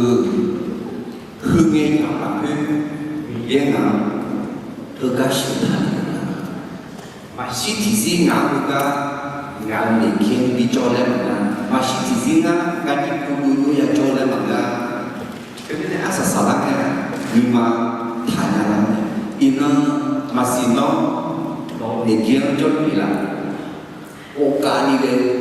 heu ngae yaq lafkhoer Miqyaer ngaq-anr heugar sheuq taq-euq nga. Maqshir tiqzir ngaq-anr heugar, ngaq-euq naeq keuvni bijawr laer maqnga. Maqshir tiqzir ngar, ngar nyiq gu dov jawr yajawr laer maqnga. Teumirnae arsaq saqlar ngae, nuima taqnya lar mae. Iqnan maqsiq nawr, nawq-eu naeq keuvni jawrluf-ir laf. Ghofkavni ghae-eu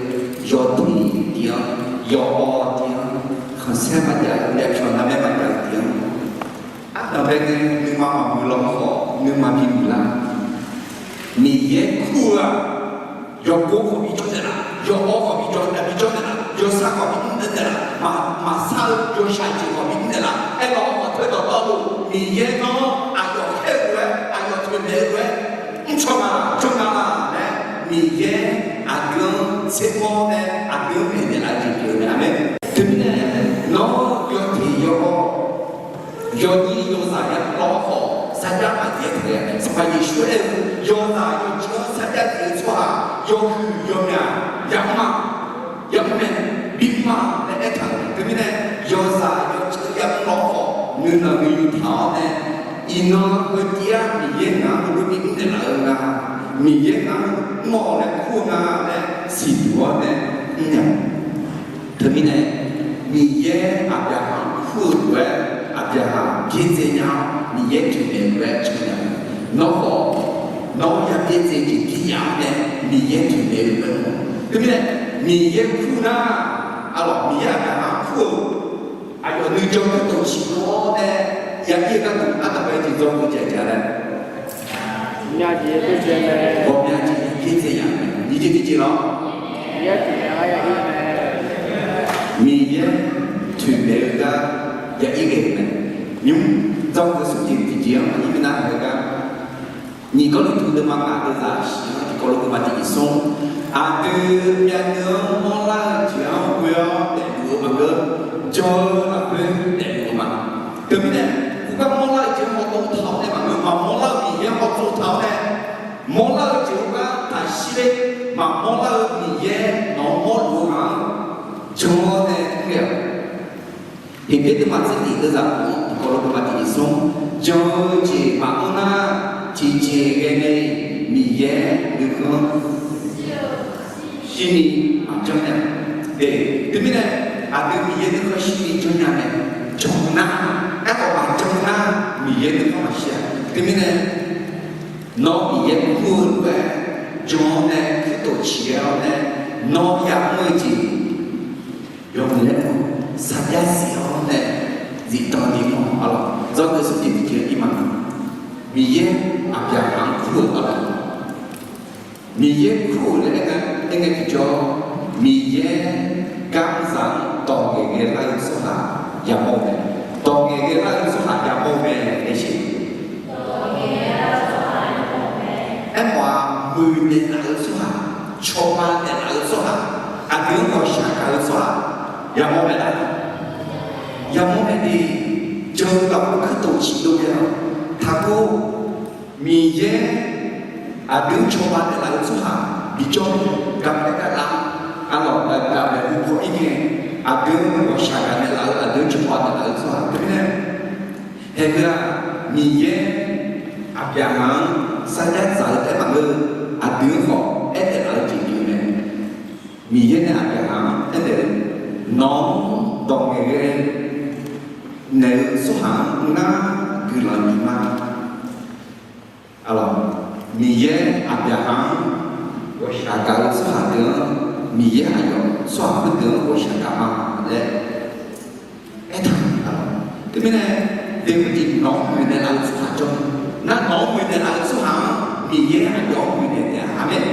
yawteq tiv-anr, yawawr tiv-anr, khanqsaer maqjav-eu, yawpyawq navmaer maqjav-eu tiv-anr, ardanqbae ngae nuima maqmuiq lawkhawf nuima bimuiq lar. Miqyaer kur-eu-aq, yawgor khawf bijawr naeqlaf, yawawr khawf bijawr, bijawr naeqlaf, yawsar khawf bimr naeqlaf, maq, maqsar-eu yawshaq jeq khawf bimr naeqlaf. Aerkhawf, aqteu dawqtawvluf Miqyaer nawr aqyawf khaer-eu lof-aer, aqyawf toeqmaeq-eu lof-aer, mrcaw ma, jawr nga laer, Miqyaer aqdui-anr tsermawr nae aqdui-anr maeqnaeq laf-eu jeq pyeuf-eu mae. Aqmeq. Teumirnae nawr yawteq yawawr, yawnyir yawzaq yamawr lawkhawf sarjax maqdaef-a taef-a. Sanqpaq Yeqsur aer-eu, yawzaq yawjir-anr sarjax daef-eu tsawrhaq yawhuiq yawmyaq yamr ma, yamr mae, bimr ma laer aertaq-euq mae. Teumirnae yawzaq yawjir yamr lawkhawf nuinanq nuiyu taq-awr nae, iqnan heutiv-aq Miqyaer ngaq-anr heulof-aer bimr naeqlaf-eu nga, Miqyaer ngaq-anr mr-awq laer kur-eu nga laer siqduq-awr nae mrnya. Teumirnae Miqyaer Aqbyaqhaq-anr kur-eu lof-aer, Aqbyaqhaq byaerdzae nya-awr Miqyaer toeqmaeq-eu lof-aer can nya. Nawr khawf, nawr ya byaerdzae jeq byaerdzae-awr nae Miqyaer toeqmaeq-eu lof-aer mr-awq. Teumirnae Miqyaer kur nar, arlawq Miqyaer Aqbyaqhaq-anr kur-eu aqyawf nuijan nuitawq ciqdov-awr nae ya ir-eu gharduq ardanqbae jeq dzawgeuf jaeq jaeq laer, ghawqmya jeq byaerdzae nya-eu mae. Nyiq jeq tiqjeq lawr, Miqyaer toeqmaeq-eu gar ya ir ghae-euq mae. Nymr dzawgeuf smr jeq tiqjeq-anr maqir minav-eu gar, nyiq Gawrliqtu deuvma ngaq deuvzaq shif-anr tiq Gawrliqtu deuvma tiq nyiq smr, aqdui myavnuiv-anr mawrlar-eu jeq-anr ghoe-awr daefluf-eu maqngeur, jan-eu lafkhoer daefluf-eu ma. Teumirnae, khoergar mawrlar-eu jeq-anr hawtsov taq-awr nae maqngeur, maqmawrlar-eu Miqyaer-anr hawtsov taq-awr nae, mawrlar-eu jeq-anr gar taqshir ler, maqmawrlar-eu Miqyaer nawq-anr mawrluf-eu ghaq-anr jan-awr nae mr ghae-aq. Heqbyaer deuvma tser tiq deuvzaq khof-anr tiq Gawrliqtu deuvma tiq nyiq smr, jan-eu jeq maqanr nar, tiqjeq ghae nae Miqyaer nuikhanr shirni maqjanr nya. Teumirnae aqdui Miqyaer nuikhanr shirni janr nya mae. Jan nar, aerkhawf maqjan nar Miqyaer nuikhanr maqshir-a. Teumirnae nawr Miqyaer kur-eu lof-aer jan-awr nae kuirtof ciq-awr nae, nawr yamr-eu jeq yawmuiq laer mr, sarjax siq-awr nae zifdan ni mr-awq. Arlawq, dzawgeuf smr jeq tiqjeq ir ma. Miqyaer Aqbyaqhaq-anr kur-euq arlawq, Miqyaer kur-euq laer aer ngae tiqjawr, Miqyaer gar mrzaq-anr dawq ngaeqghae lar-eu tsawrhaq yamawr-eu mae. Dawq ngaeqghae lar-eu tsawrhaq yamawr-eu mae laer siq. Aermawf-aq, muiqnaeq laf-eu tsawrhaq, cawba naeqlaf-eu tsawrhaq, aqdui-anr ghawqshaq gaq-eu tsawrhaq yamawr mae laf. Yamawr mae de. Jan-eu lafkhoer kuirtof ciqdov mae-aq. Taqgor, Miqyaer aqdui-anr cawba naeqlaf-eu tsawrhaq bijawr, gaqmaeq gaqlav, arlawq, gaqmaeq uvkhawf ir ngae, aqdui-anr ghawqshaq gaq naeqlaf-eu, aqdui-anr cawba naeqlaf-eu tsawrhaq teumirnae, haeqgeu-aq, Miqyaer Aqbyaqhaq-anr sarjax dzaq-eu taef maqngeur, aqdui-anr khawf aernaeq laf-eu jeq pyeuf mae. Miqyaer nae Aqbyaqhaq-anr aernaeq-eu, nawq-anr dawq ngaeqghae naeq-eu tsawrhaq-anr ngar guiqlanq bif ma. Arlawq, Miqyaer Aqbyaqhaq-anr ghawqshaq gaq-eu tsawrhaq deuq-anr, Miqyaer aqyawf tsawrhaq khoerdeuq-anr ghawqshaq gaq ma laer aertaq-euq. Teumirnae, deuq-eu jeq nawq-anr muiqnaeq laf-eu tsawrhaq jawr, nar nawq-anr muiqnaeq laf-eu tsawrhaq-anr Miqyaer aqyawf-anr muiqnaeq taef-a. Aqmeq.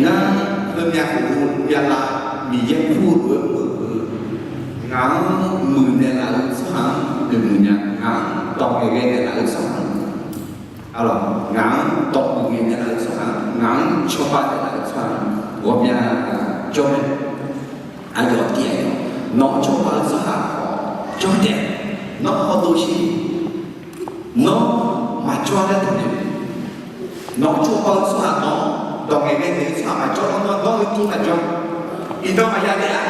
Ngar heumyav khof-eu myavlav Miqyaer kur-eu lof-aer mr-eu, ngaq-anr muiqnaeq laf-eu tsawrhaq-anr noeqmuiq nya, ngaq-anr dawq ngaeqghae naeqlaf-eu tsawrhaq-anr, arlawq, ngaq-anr dawq muiqghae naeqlaf-eu tsawrhaq-anr, ngaq-anr cawba naeqlaf-eu tsawrhaq-anr ghawqmya jawr mae. Aqyawf tiv-aer-awr, nawq-anr cawba-eu tsawrhaq khawf jawr taef. Nawr hawdov shir, nawr maqjawr laer taqnoeq. Nawq-anr cawba-eu tsawrhaq, nawq-anr dawq ngaeqghae naeq-eu tsawrhaq maqjawr lar nar, nawr heutiv maqjawr. Iqnan maqya daef-a.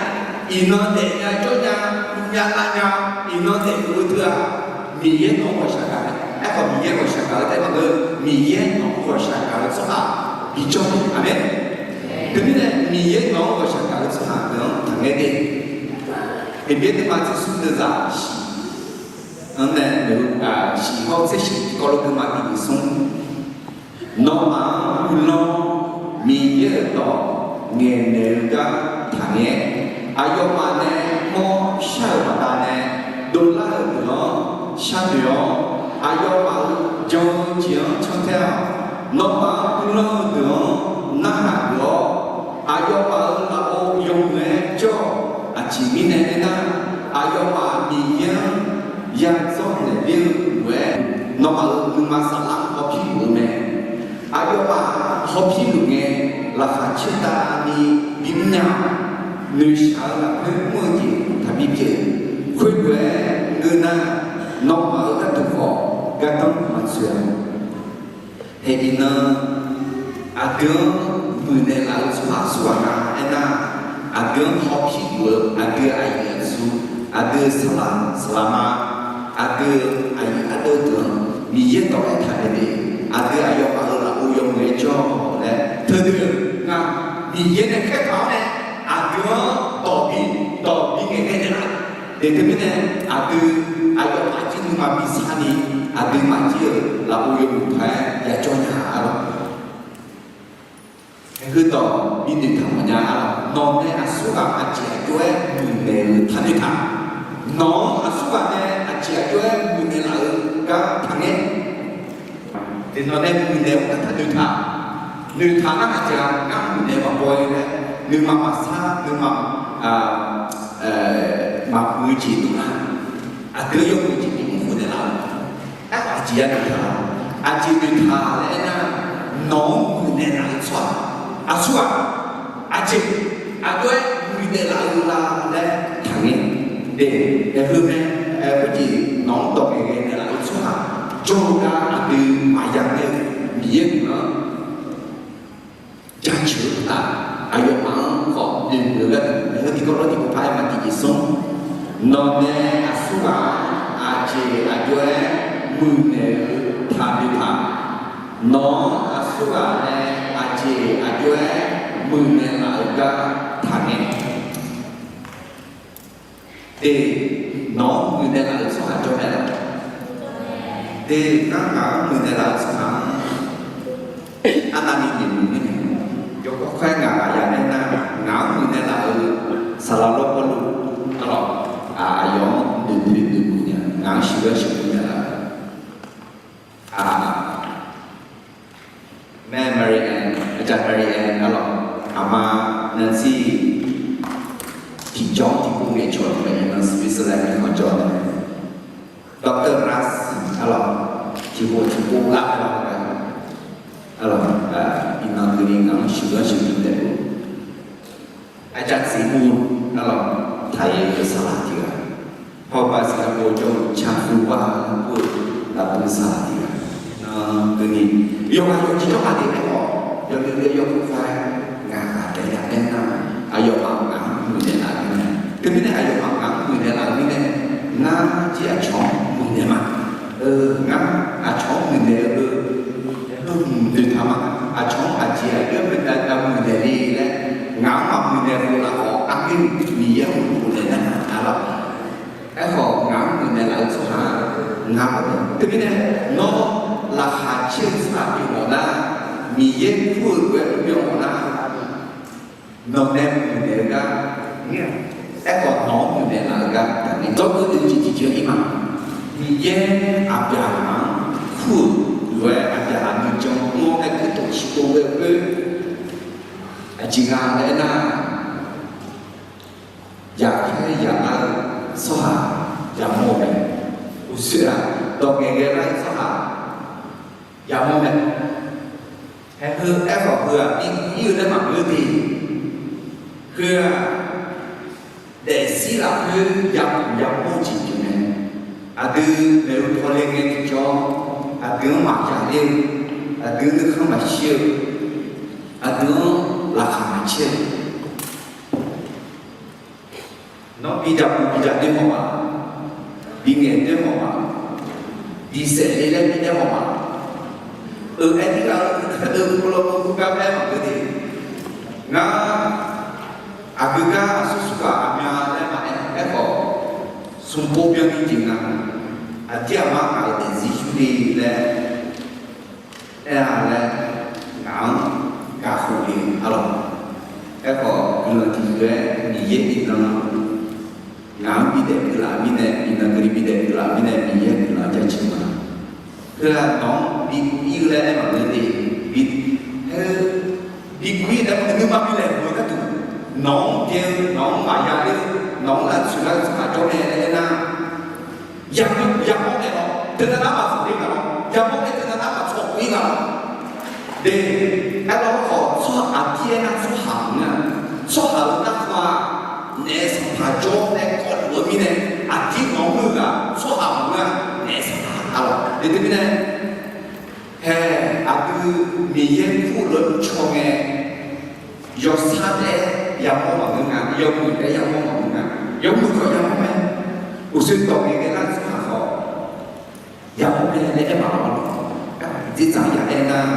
Iqnan daefnya jawrnya, uvnya lavnya, iqnan daef-eu teu-aq, Miqyaer nawq-anr ghawqshaq gaq-a. Aerkhawf Miqyaer ghawqshaq gaq-eu taef maqngeur, Miqyaer nawq-anr ghawqshaq gaq-eu tsawrhaq bijawr-a. Aqmeq. Teumirnae Miqyaer nawq-anr ghawqshaq gaq-eu tsawrhaq deuq-anr taqngaer de. Heqbyaer deuvma tser smr deuvzaq shiq-anr nae, shiq hawr tser shiq tiqkawv lof deuvma tiq geuf smr. Nawmaf-anr guiqlanq-awr, Miqyaer-euq dawq ngaeqnaeq-eu gar taqngaer. Aqyawfmaf nae mawr shar-euq baqdanae dovlar-euq deuq-anr sharnoeq-awr, aqyawfmaf-euq jan-eu jeq-anr cantae-awq. Nawmaf-anr guiqlanq-eu deuq-anr narhaq geuf-awr, aqyawfmaf-euq lafov yawmuiq-aer jawr-awq. Aqjeq mirnae aernar, aqyawfmaf Miqyaer-anr yadzanr naeqler-eu lof-aer, nawmaf-euq nuima saflar hawpir luf-eu mae. Aqyawfmaf hawpir luf ngae, laqkhaq caertavni bimr nya-awq. Noeqshaq-eu lafkhoer mr-eu jeq taqbi pyeuf. Khoerlof-aer ngeur nar, nawmaf-euq gharduq khawf gardanr maqtsoeq-a. Haeq iqnan, aqdui-anr muiqnaeq laf-eu tsawrhaq aqsurghaq nga aernar, aqdui-anr hawpir luf-eu aqdui aqyuif aqtsu, aqdui saqlaq saqlaq ma, aqdui aqyuif ardeuv deuq-anr Miqyaer dawq aertaq naeq de. Aqdui aqyawfmaf-euq lafov yawmuiq-aer jawr-awq laer teudeuq nga. Miqyaer nae khaertaq-awr nae aqdui-anr dawq bi, dawq bi ngaeqghae naeqlaf. Teq teumirnae aqdui aqyawfmaf jir nuima bi sarni, aqduimaf jir-euq lafov yawmuiq paq-aer yajawr nya-a lor. Heudawq bi noeqtaq mawfnya-a lor. Nawq nae aqsurghaq aqjeq aqjox-aer muiqnaeq-euq taqnoeq taq. Nawq-anr aqsurghaq nae aqjeq aqjox-aer muiqnaeq laf-eu gar taqngaer. Tiqnawq nae muiqnaeq-eu gar taqnoeqtaq. Noeqtaq nar aqjeq-aq ngar muiqnaeq maqbaw-ir laer, nuima maqsar, nuima maqmuiq-eu jeq dovlar. Aqdui-anr yawmuiq jeq bimr khof naeqlaf-eu. Aerkhawf aqjeq ya noeqtaq-a. Aqjeq noeqtaq laer aernar, nawq-anr muiqnaeq laf-eu tsawrhaq aqsurghaq aqjeq aqjox-aer muiqnaeq laf-eu la laer taqngaer. Daef-eu heu mae. Khoerjeq nawq-anr dawq ngaeqghae naeqlaf-eu tsawrhaq jawr-eu gar aqdui maqya ngaer-eu Miqyaer guiqlanq-anr jaceuq-eu uqtaf, aqyawfmaf-anr khawf noeqmuiq-eu gharduq, heu tiqkawv lawr tiqkawv paq-aer maq tiqjeq smr. Nawq nae aqsurghaq-anr aqjeq aqjox-aer muiqnaeq-eu taqnoeq taq. Nawq-anr aqsurghaq nae aqjeq aqjox-aer muiqnaeq laf-eu gar taqngaer. Teq, nawq-anr muiqnaeq laf-eu tsawrhaq jawr mae laf. Teq, ngar ngaq-anr muiqnaeq laf-eu tsawrhaq-anr arnavni jeq muiq mirnae, yawkawr khaer ngaq ghaq ya aernar, ngaq-anr muiqnaeq laf-eu saqlaq lawr Pawrluv, arlawq, aqyawf-anr noeqdoe noeqmuiq nya, ngaq-anr sheuqghanr sheuqghanr nya laf. Mae Mary Ann, aqcawq Mary Ann arlawq, aqma Nancy tiqjawr tiqpov ngaeqcawq mae, iqnan Switzerland-anr jawr mae. Doctor Ras arlawq, tiqpov tiqpov lar-aer lawr mae. Arlawq, iqnan keuvni ngaq-anr sheuqghanr sheuqghanr taef-eu Aqcawq Tseqmur, arlawq, taqir-eu saqlaq tiq ghaq. Hawba Singapore jawr-eu Caqfuqba-anr kur-eu lafkhoer saqlaq tiq ghaq. Iqnan keuvni yawqghaq yawqjeq jawrma de aerkhawf, yawdoer yawdoer yawkhof khaer ngaq ghaq taef ya aernar, aqyawfmaf ngaq-anr muiqnaeq laf-eu mirnae, teumirnae aqyawfmaf ngaq-anr muiqnaeq laf-eu mirnae, ngar jir aqcawq-anr muiqnaeq ma. Ngar aqcawq-anr muiqnaeq-eu heu, heu hmq noeqtaq ma. Aqcawq-anr aqjeq aqjox-aer muiqnaeq le laer, ngaq-anr maqmuiqnaeq khof lafkhawf, aqgeu Miqyaer-anr muiqnaeq nar, arlawq. Aerkhawf ngaq-anr muiqnaeq laf-eu tsawrhaq ngar-a. Teumirnae nawr laqkhaq caer-eu tsawrhaq pyeuf mawf nar, Miqyaer kur-eu lof-aer mrbyan mawf nar, nawq nae muiqnaeq-eu gar, aerkhawf nawq-anr muiqnaeq laf-eu gar, taqni dzawrgeur deuq jeq tiqjeq-ir ma. Miqyaer Aqbyaqhaq-anr kur-euq lof-aer, Aqbyaqhaq nuijan mr-awr nae kuirtof ciqpov ghae-eu khoer, aqjeq nga laer aernar, yaqkhaer yaqlar-eu tsawrhaq yamawr-eu mae. Uqshoe-aq, dawq ngaeqghae lar-eu tsawrhaq yamawr mae. Haeq heu aerkhawf heu-aq, ir-eu laer maqngeur de. Heu-aq, Aqdui lafkhoer yapuq yamawr-eu jeq pyeuf mae. Aqdui maeqhu paw le ngae tiqjawr, aqdui-anr maqya ler-eu, aqdui-anr nuikhanr maqshir-eu, aqdui-anr laqkhaq maqcaer-eu, nawr bi jaqpuq bi jaqdoer haw ma, bi ngaeq doer haw ma, bi saef le laer bi aer haw ma. Euq aer tirghaq-eu, euq heulof-aer maqngeur de. Ngar aqgeu gar aqsur sur ghaq aqmyan laer maqaer, aerkhawf, smq pov byanni jeq nga. Aqdir aqma ngaq-euq daefzir yur le laer aer-a laer, ngaq-anr gaq khof le-a lawq. Aerkhawf, guiqlanq tiqhuiq-aer Miqyaer iqnan ngaq-anr bidaef keuvlaf mirnae, iqnan keuvle bidaef keuvlaf mirnae Miqyaer guiqlanq jaceuq ma. Heu-aq nawq-anr bi ir-eu laer aer maqngeur de. Bi, heu, bi kuv ir laer maqngeur, nuima bi laeqhmq-eu gharduq, nawq-anr byan-eu, nawq-anr maqya ler-eu, nawq-anr lavtsoeq lar-eu tsawrhaq jawr mae laer aernar, yamawr, yamawr naeq lawr, teunav nar maqzanq ler nga lawr, yamawr nae teunav nar maqtsawq ir nga lawr. De, aerlawr khawf tsawrhaq aqdir aernar tsawrhaq maqngeur-a. Tsawrhaq-euq narkhan-aq, naef sanqpaq jawr nae kawvluf-eu mirnae, aqdir nawq-anr muir-eu ghaq tsawrhaq maqngeur-a, naef sanqpaq-a lawq. De, teumirnae, hae, aqdui Miqyaer kur lof-aer caw ngae, yawshar taef-aer yamawr maqngeur nga, yawmuiq taef-aer yamawr maqngeur nga, yawmuiq khawf yamawr mae. Uqshoe dawq ngaeqghae lar-eu tsawrhaq khawf yamawr mae laer aer maqlawr-a. Dzerdzaq ya aernar,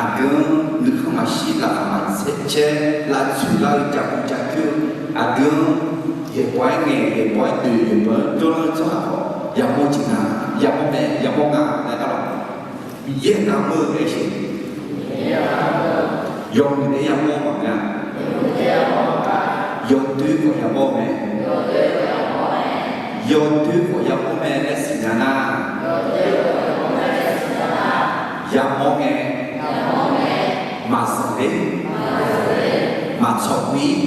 aqdui-anr nuikhanr maqshir, laqkhaq maqcaer, lavtsoeq lar-eu, jaqguv jaqdoer-eu, aqdui-anr yaeqbawq-aer ngaeq, yaeqbawq-aer doeq, yaeqbawq-aer jawrlar-eu tsawrhaq khawf yamawr jeq nga, yamawr mae, yamawr nga laer aer lawq. Miqyaer-euq gar mr-eu aer jeq, yawmuiq taef-aer yamawr maqngeur-a. Yawdoer khawf yamawr mae. Yawdoer khawf yamawr mae laer siqnya nar, yamawr ngae, maqzanq ler, maqtsawq ir,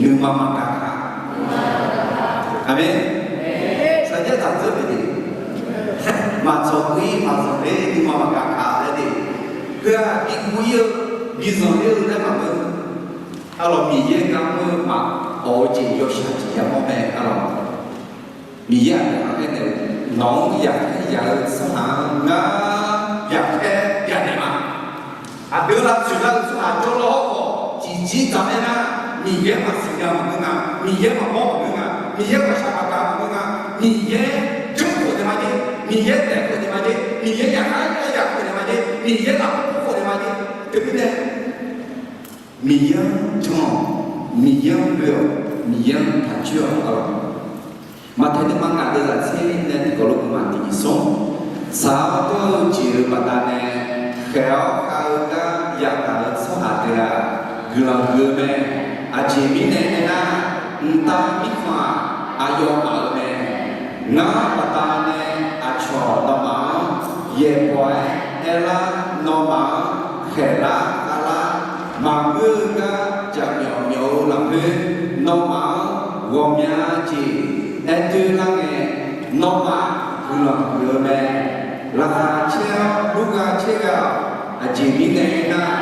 nuima maqgaq kaq. Aqmeq. Saqjax taq dzeur mae de. Maqtsawq ir, maqzanq ler, nuima maqgaq kaq laer de. Heu-aq bi guv ir-eu, bi zanq ler-eu laer maqngeur. Arlawq, Miqyaer gar mr-eu maqawq-eu jeq yawshaq jeq yamawr mae. Arlawq, Miqyaer aqdui-anr aernaeq-eu, nawq-anr yaqkhaer yaq-eu tsawrhaq-anr ngar yaqkhaer yanaeq ma. Aqdui lavtsoeq lar-eu tsawrhaq jawrlawr khawf tiqjir dzaq-aer nar, Miqyaer maqsiqnya maqngeur nga, Miqyaer maqmawr maqngeur nga, Miqyaer ghawqshaq maqgaq maqngeur nga, Miqyaer janrkhof naeq ma jer, Miqyaer daefkhof naeq ma jer, Miqyaer yaqkhaer yaqkhof naeq ma jer, Miqyaer lafkhof khof naeq ma jer. Teumirnae Miqyaer-anr jan-awq, Miqyaer-anr loe-awq, Miqyaer-anr taqcoer-awq. Maqtaeq nuima ngaq deuq lafcaer nae tiqkawv lof-aer maqtiq smr, saq-awr dawr-eu jeq-euq baqdanae khaeq-awr khav-eu gar yadaq-eu tsawrhaq deuq-aq, guiqlanq huiq-eu mae. Aqjeq mirnae aernar, mqtav mirkhanq-aq, aqyawfmaf-euq mae. Ngar baqdanae aqcawq nawmaf-anr yaeqbawq-aer aerlar, nawmaf-anr khaeqlar khavlar, maqngeur-eu gar jaqmyawf myawf-eu lafkhoer, nawmaf-anr ghawqmya jeq aer doer lar ngae, nawmaf guiqlanq huiq-eu mae. Laqkhaq caer-awr lurgha caer ghae-awq. Aqjeq mirnae aernar,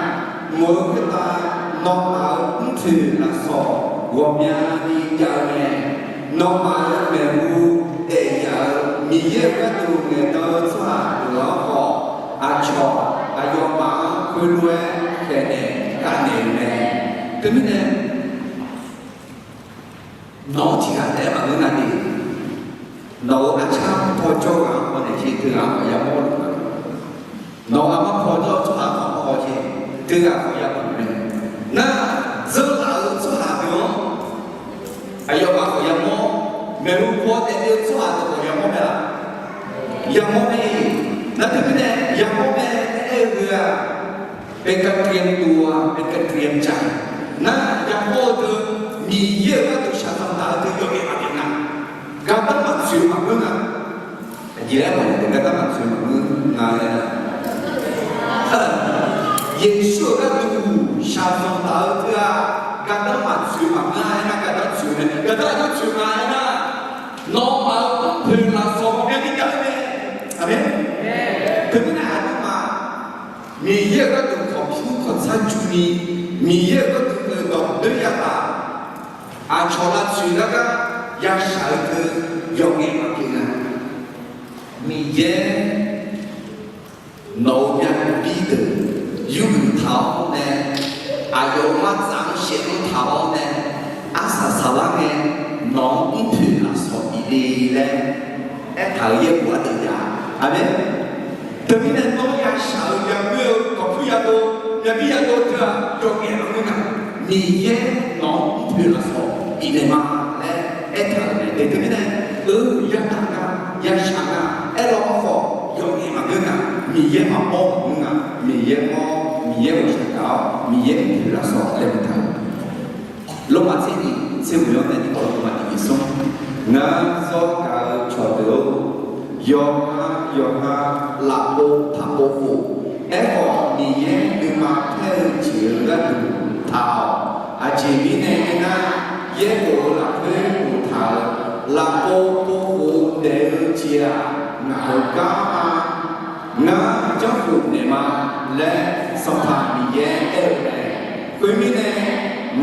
mq-euq khoertav nawmaf-euq mrpoeq lafsawq ghawqmyani jav-eu mae. Nawmaf-euq maeqhu daefyaf-eu Miqyaer-euq gharduq ngaeqdan-eu tsawrhaq deuq-anr khawf, aqcawq aqyawfmaf-anr khoerlof-aer khaeqnaeq khavnaeq-eu mae. Teumirnae nawq-anr tiqghaq taef-aer maqngeur nga de. Nawq-euq arcar paw jawr-eu ghaq-anr paw naeq jeq teughaq-anr khawf yamawr luf ma. Nawq-euq armar paw jawr-eu tsawrhaq-anr khawf paw jeq teughaq khawf yamawr mae. Nar, dzeurlaf-eu tsawrhaq deuq-anr aqyawfmaf khawf yamawr, maeqhu paw daefle-eu tsawrhaq deuq khawf yamawr mae laf? Yamawr mae. Nar teumirnae yamawr mae laer aer-eu heu-aq, เป็นการเตรียมตัว เป็นการเตรียมใจ nar, yamawr-eu deuq Miqyaer-euq gharduq shaqzanq taq-eu deuq yawqghaq maqbif nga. Gardanr maqtsoeq maqngeur nga. Aqjeq aer mawf-eu gardanr maqtsoeq maqngeur nga laer, Yeqsur-euq gharduq shaqzanq taq-eu deuq-aq, gardanr maqtsoeq maqngeur-a aernar, gardanr tsoeq-eu mae. Gardanr aqjox tsoeq nga aernar, nawmaf-euq mrpoeq lafsawq ghawqmyani jav-eu mae. Aqmeq. Teumirnae aqduimaf Miqyaer-euq gharduq kawqpyur kawqtsar juni, Miqyaer-euq gharduq dawq doer yataf Aqcawq lavtsoeq gar gar yashaq-eu teu yawqngaef maqpyeuf nga. Miqyaer nawq-euq myavnuiv deuq yurgeuf taq-awr nae, aqyawf-euq martsaq-anr shaevdov taq-awr nae, arsaq saqlar ngae nawq-anr mrpoeq lafsawq bif le laer aertaq-euq yaerbof-anr deuq jav-a. Aqmeq. Teumirnae nawr yashaq-eu yagoer-eu kawqpur yadov, yabi yadov teu-aq yawqngaef maqngeur nga. Miqyaer nawq-anr mrpoeq lafsawq bifnaeq ma laer aertaq-euq mae. Teumirnae, eu, yadaq nga, yashaq nga, aerlawr-awr khawf yawqngaef maqngeur nga. Miqyaer maqmawr maqngeur nga. Miqyaer mawr, Miqyaer ghawqshaq gaq-awr Miqyaer mrpoeq lafsawq laeqhmq taq-euq Lormav tser nyiq tser ghoeq-anr nae tiqkawv lawr, Lormav tiq nyiq smr. Ngar zawr gaq-eu cawqdeuq-or, yawqha yawqha lafpov taqpov khof, aerkhawf Miqyaer nuima paer-eu jeq-euq gharduq taq-awq. Aqjeq mirnae aernar, yaerbof-euq lafkhoer boftaq-euq lafpov pov khof daef-eu jeq-aq, ngaq-euq gar-a. Ngar janrkhof naeq ma laer Sanqpaq Miqyaer aer-eu mae. Khoermirnae,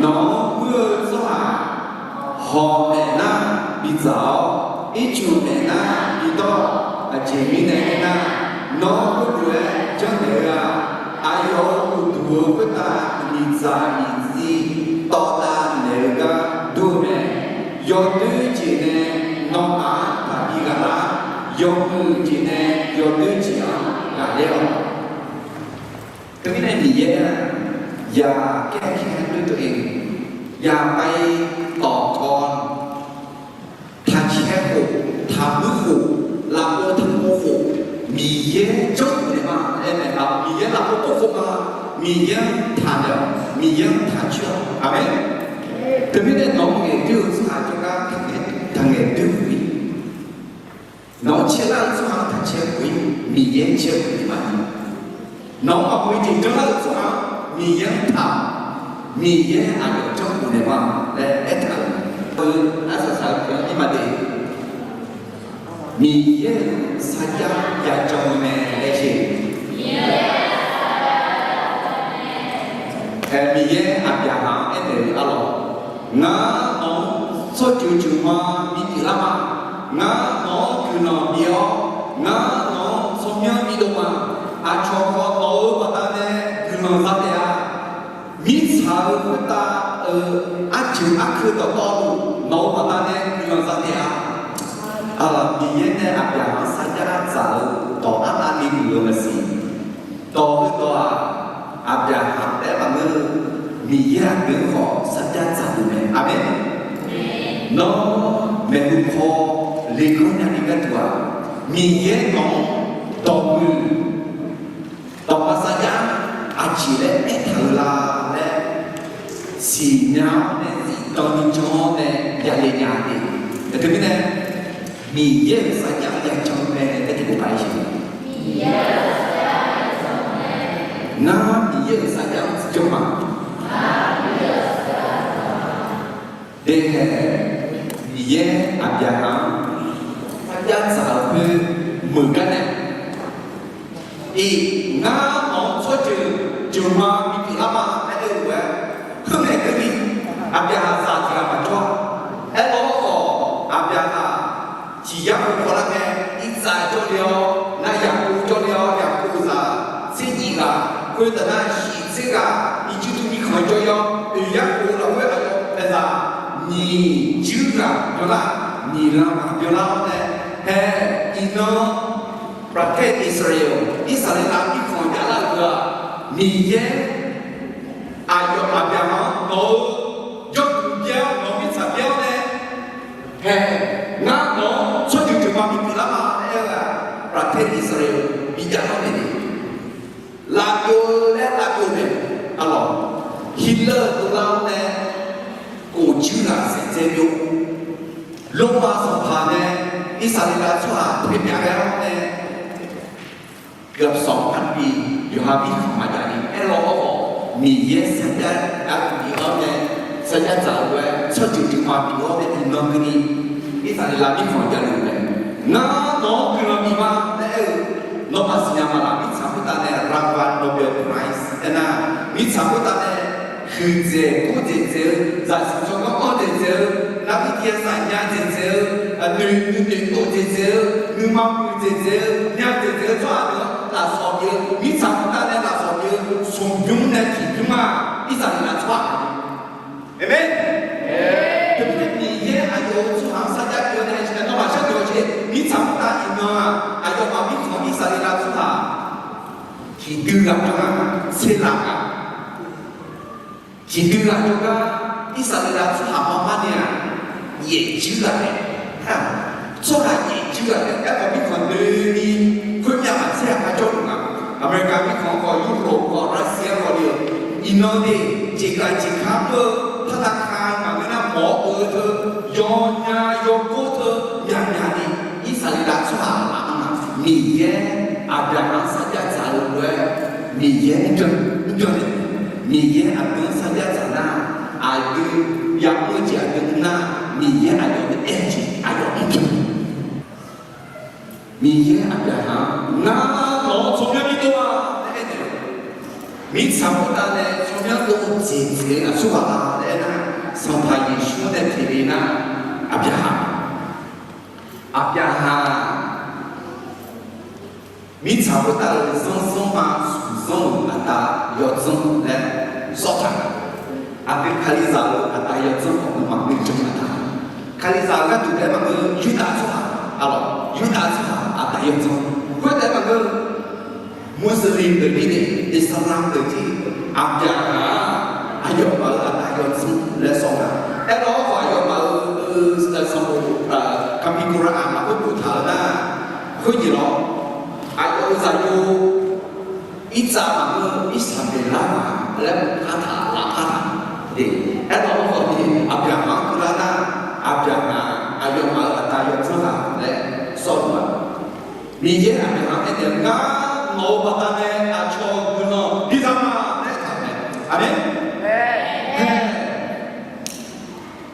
nawq-anr muir-eu tsawrhaq hawq naeq nar bidzaq-awr, ircuf naeq nar bidawr-awq. Aqjeq mirnae aernar, nawr khoerdeuq-aer janrnaeq-eu-aq, aqyawf-euq uqduq-eu khoertav miqdzaq miqtziv tawvdav naeq-eu gar dur-eu mae. Yawdoer jeq nae nawmaf-anr taqbi ghaqlar, yawmuiq jeq nae yawdoer jeq-anr ghaqler-awq. Teumirnae Miqyaer-aq, yaqkaer kaer-aer doer teu-e, yaqpav-i tawq kawv, taqcaer khof, taqmuir khof, lafpov taqpov khof, Miqyaer janrnaeq ma aer mae. Miqyaer lafpov pov khof ma, Miqyaer-anr taqnaeq-awq, Miqyaer-anr taqcoer-awq. Aqmeq. Teumirnae nawq-anr ngaeqdoer-eu tsawrhaq jawrgar taqngaeq, taqngaeq doer khof-ir. Nawq-anr caerlar-eu tsawrhaq-anr taqcaer khof-ir. Miqyaer caer khof-ir ma. Nawq-anr maqmuiq jeq janrlar-eu tsawrhaq-anr Miqyaer-anr taq, Miqyaer aqyawf janrkhof naeq ma laer aertaq-euq. Heu arsaq saq-eu pyeuf-anr ir ma de. Miqyaer-euq sarjax yajan-eu mae laer sher. Ae, Miqyaer Aqbyaqhaq-anr aernaeq-eu arlawq, ngar nawq-anr tsawrjeuq jeuqma bipyeuf lar ma. Ngar nawq-anr guiqlanq bif-awr, ngar nawq-anr tsawrmyanr bidov ma. Aqcawq khawf nawq-euq baqdanae guiqlanq za taef-a. Mirtsaq-euq khoertav-euq arjeuq arkeuv dawqtawvluf nawq-euq baqdanae guiqlanq za taef-a. Aq, Miqyaer nae Aqbyaqhaq-anr sarjax dzaq-eu dawq arnavni muiq-eu maqsiq. Dawq heudawq-aq, Aqbyaqhaq taef-aer maqngeur-eu, Miqyaer aqdui-anr khawf sarjax dzaqduq mae. Aqmeq. Nawr maeqhu paw leganr nyani gharduq-aq, Miqyaer nawq-anr dawqmuiq dawqma sarjax aqjeq laer aertaq-eu la laer siqnya-awr nae zifdan ni jan-awr nae yale nya de. Teumirnae, Miqyaer-euq sarjax yajan mae laer tiqpov paq-aer siq. Ngar Miqyaer-euq sarjax-anr tiqjawr ma. Deuq-aer, Miqyaer Aqbyaqhaq-anr sarjax dzaq-eu khoer meuq gar nae, iq, ngar nawq-anr tsawrjeuq jeuqma bipyeuf lar ma laer aer-eu lof-aer, khoerngae keuvni Aqbyaqhaq zaq tiq ghaq maqjawr-a. Aerlawr-awr khawf, Aqbyaqhaq tiq yar khof khawf lar ngae, Irsaq jawrle-awr nar, Yaqkov jawrle-awr, Yaqkov zaq tser nyiq ghaq, khoertav nar shiq tser ghaq, Irjirtuv mirkhanq jawr-ir-awr, oeq yar khof lafkhoer aqyawf paeqzaq nyiq juir ghaq byanlar, nyiq lan ghaq byanlar-awr nae, hae, iqnan ประเทศอิสราเอล, Irsaqleqlav mirkhanq javlar-euq deuq-aq, Miqyaer aqyawf Aqbyaqhaq-anr nawq-eu jawrduq byaer-awr, nawq-eu mirtsaq byaer-awr nae, hae, ngar nawq-anr tsawrjeuq jeuqma bipyeuf lar ma laer aer-eu-aq, ประเทศอิสราเอล bijavlar naeq ni. Lavbyov-eu laer lavbyov naeq, arlawq, Hitler dovlar-awr nae, khof juir ghaq saeqdzae byov, Lormav sanqpaq nae Irsaqleqlav tsawrhaq taeqmyaq ghae-awr nae, เกือบสองพันปี yawqha mirkhanq maqjav ni aerlawr-awr khawf, Miqyaer sarjax aqdui-anr nae sarjax dzaq-eu lof-aer tsawrjeuq jeuqma bif-awr nae iqnan keuvni Irsaqleqlav mirkhanq javluf mae. Ngar nawq-anr guiqlanq bif ma laer aer-eu, nawmaf siqnya ma laf? Mirtsaq khoertav nae รางวัลโนเบลไพรส์ aernar, mirtsaq khoertav nae Huiqdzaeq gordzaeq dzaeq-eu, zaqsiq tsawrganr anr dzaeq dzaeq-eu, navmir tiq ghaq saqnya dzaeq dzaeq-eu, noeq noeq noeqdov dzaeq dzaeq-eu, nuima muiq dzaeq dzaeq-eu, nya dzaeq dzaeq-eu tsawrhaq deuq-anr lafsawq pyeuf-eu, mirtsaq khoertav nae lafsawq pyeuf-eu smqbymr nae tiqbymr-aq, Irsaqleqlav tsawrhaq. Aqmeq. Teumirnae Miqyaer aqyawf-euq tsawrhaq-anr sarjax pyeuf-eu nae, nawmaf sharnoeq-awq jeq, mirtsaq khoertav iqnan-aq, aqyawfmaf mirkhanq Irsaqleqlav tsawrhaq tiqdui ghaq pyeuf-a, tserlaf ghaq. Tiqdui ghaq jawrgar, Irsaqleqlav tsawrhaq marmar ni-aq, yaeq juir ghaq taef. Tsawrhaq yaeq juir ghaq taef. Aerkhawf mirkhanq doeni, khoermyav maqtser-aq, kharjawr luf nga. America mirkhanq khawf, Europe khawf, Russia khawf le-euq, iqnan de, jeqgaq jeqkar mr-eu, partaka maqngeur nar mawq-awr of-eu teu, yawnya yawgor teu, myaqmyaq ni, Irsaqleqlav tsawrhaq laf-anr nga. Miqyaer Aqbyaqhaq-anr sarjax dzaq-eu lof-aer, Miqyaer mrbyan mrbyan nae, Miqyaer aqdui-anr sarjax dzaq nar, aqdui yamr-eu jeq aqdui mr nar, Miqyaer aqyawf nae aer-eu jeq aqyawf mrbyan. Miqyaer Aqbyaqhaq-anr, ngar nawq-anr tsawrmyanr bi dov-a laer aernaeq-eu, mirtsaq khoertav nae tsawrmyanr dov-eu jeq dzaeq-eu aqsurghaq-a laer aernar, Sanqpaq Yeqsur nae teq le nar, Aqbyaqhaq, Aqbyaqhaq mirtsaq khoertav-euq zanrzanr ma, smq zanr-euq aqda yawdzanr laer sawrtaq-a. Aqdui Kalizaq-euq aqda yawdzanr khawf maqngeur jan aqda. Kalizaq-euq gharduq taef-aer maqngeur, Yurdav tsawrhaq, aqlawq, Yurdav tsawrhaq aqda yawdzanr. Khoertav-aer maqngeur, Muslim deuq jir ni, Islam deuq jir, Aqbyaqhaq-aq, aqyawfmaf-euq aqda yawdzanr laer sawr nga. Aerlawr khawf aqyawfmaf-euq sanqbof, Kambi Koran-aq lafkhoer boftaq-euq nar, khoer jeq lawr, aqyawf-euq zaqyo Irtsav maqngeur, Irsaqmeqlav-aq laer boftaq-euq lafkhoer taq-eu. Aerlawr khawf ni Aqbyaqhaq-anr keuvlar nar, Aqbyaqhaq aqyawfmaf-euq aqda yawdzanr ghaq laer sawr-eu ma. Miqyaer Aqbyaqhaq-anr aernaeq-eu, ngar nawq-euq baqdanae aqcawq guiqlanq biza ma laer aertaq-euq mae. Aqmeq.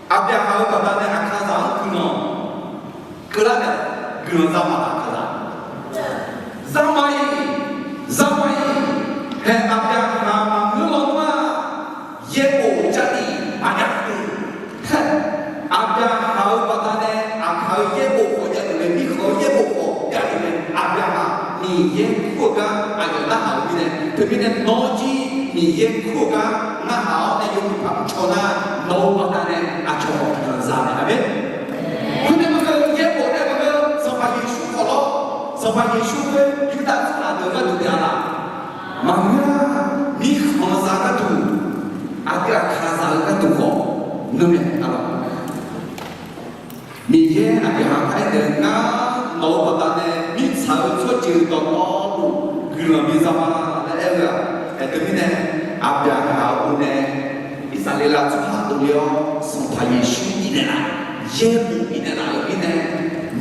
Aqbyaqhaq-euq baqdanae aqkaqzaq-anr guiqlanq keuvlar nae, guiqlanq za ma aqkaqzaq. Za ma-iq, za ma-iq, haeq Aqbyaqhaq maqngeur lawnmr-aq, yaerbof Jarlif maqjav-eu. Aqbyaqhaq-euq baqdanae aqkaq-euq yaerbof khawf javluf mae, mirkhanq-eu yaerbof khawf javluf mae. Aqbyaqhaq Miqyaer kur-eu gar aqyawf narhaq-euq mirnae, teumirnae nawr jir Miqyaer kur-eu gar narhaq-awr nae yawmuiq paq mrcaw nar, nawq-euq baqdanae aqcawq khawf guiqlanq za mae. Aqmeq. Khoernae maqngeur, yaerbof nae maqngeur, Sanqpaq Yeqsur khawf lawr, Sanqpaq Yeqsur khoer Yurdav tsawrhaq deuq gharduq taef-a laf? Maqngeur-a. Mirkhanq za gharduq, aqdui aqkaqzaq-eu gharduq khawf ngeur mae, aqlawq. Miqyaer Aqbyaqhaq-anr aernaeq-eu, ngar nawq-euq baqdanae mirtsaq-euq tsawrjeuq dawqtawvluf guiqlanq biza ma laer aer-eu-aq, aertaq mirnae Aqbyaqhaq-euq nae Irsaqleqlav tsawrhaq dovle-awr Sanqpaq Yeqsur bifnaeq laf, yaerbof bifnaeq laf-euq mirnae,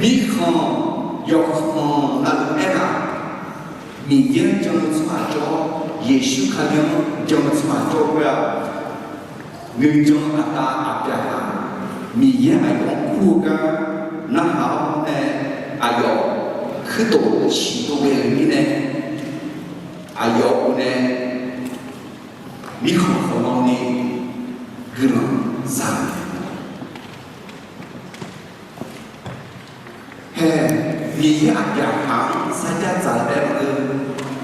mirkhanq yawkhanq navluf aernar, Miqyaer-anr jan-eu tsawrhaq jawr, Yeqsur Kali-anr jan-eu tsawrhaq jawr khoer-aq, nuijan aqda Aqbyaqhaq, Miqyaer aqyawf-anr kur-eu gar narhaq-awr nae, aqyawf kuirtof siqdov ghae-euq mirnae, aqyawf-euq nae mirkhanq khawqnan ni guiqlanq za-eu Hae, Miqyaer Aqbyaqhaq-anr sarjax dzaq-eu taef-aer maqngeur,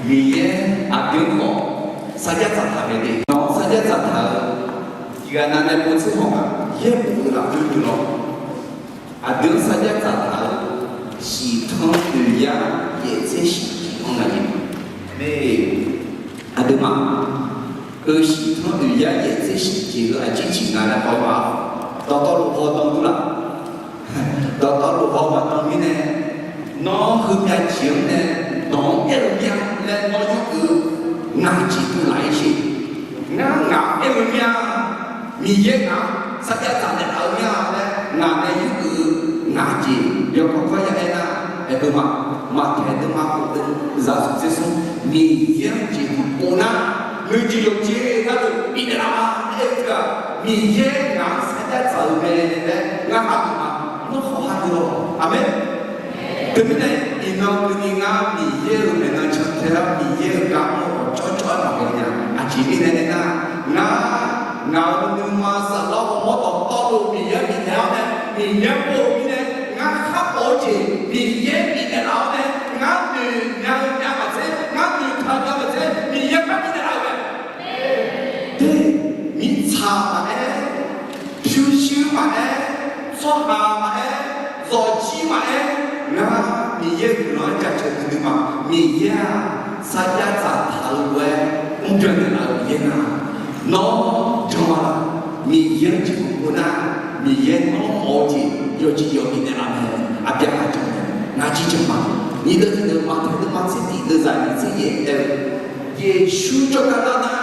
Miqyaer aqdui-anr khawf sarjax dzaqtaq mae de. Nawq-anr sarjax dzaqtaq-eu tiqghaq nav nae boftser haw-aq, yaerbof-euq lafkhoer dui lawr. Aqdui-anr sarjax dzaqtaq-eu shiqtanr oeq yar yaeftser shiq anr nga jeq mae. Aqduimaf-euq shiqtanr oeq yar yaeftser shiq jeq-eu aqjeq ciq nga laer haw-eu ma. Dawqtawvluf haw dan dur laf. Dawqtawvluf haw maqdan mirnae, nawr heumyav jeq-anr nae dawq-anr aer-eu mir-a laer nawr yurgeuf-eu ngaq jeq dmr laf-ir sheq. Ngar ngaq-anr aer-eu mir-a, Miqyaer ngaq-anr sarjax dzaq naeqlaf-eu mir-a laer ngaq nae yurgeuf-eu ngaq jeq yawkawr kawr ya aer nar, aeqbeu ma, maqtaeq deuq ma khof deuq zaqsiq tser smr, Miqyaer-anr jeqhu pov nar, ngeujeq yawqjeq navluf bifnaeq laf-a laer aer-eu teu-aq, Miqyaer ngaq-anr sarjax dzaq-eu mae laer ngar hageuf ma. Nawr khawf hageuf-awq. Aqmeq. Teumirnae iqnan keuvni ngar Miqyaer-euq maeqnan cantae-awr Miqyaer-euq gar mr-eu awq cawvcawv-aer maqghae nya. Aqjeq mirnae aernar, ngar Miqyaer pov-eu mirnae, ngar khar pov-eu jeq Miqyaer bifnaeq laf-awr nae, ngar noeq nya-eu nya maqtser, ngar noeqtaq nya maqtser, Miqyaer khar bifnaeq laf-euq mae. Te, mirtsaq maqaer, pyurshuir maqaer, tsawrhaq maqaer, zawqjir maqaer, ngar Miqyaer-euq guiqlanq-anr jaceuq duidui ma. Miqyaer-aq, sarjax dzaqtaq-eu lof-aer mrbyan naeqlaf-euq Miqyaer nar, nawr jan-a laq. Miqyaer-anr jeqhuq pov nar, Miqyaer nawr mawf-eu jeq yawqjeq yawq bifnaeq laf mae. Aqbyaqhaq jan mae. Ngar jir jan ma. Nyiq deuq tiq deuq Maqtaeq deuvma tser tiq deuq zaq nyiq tser yaef aer-eu, Yeqsur jawrgar lar nar,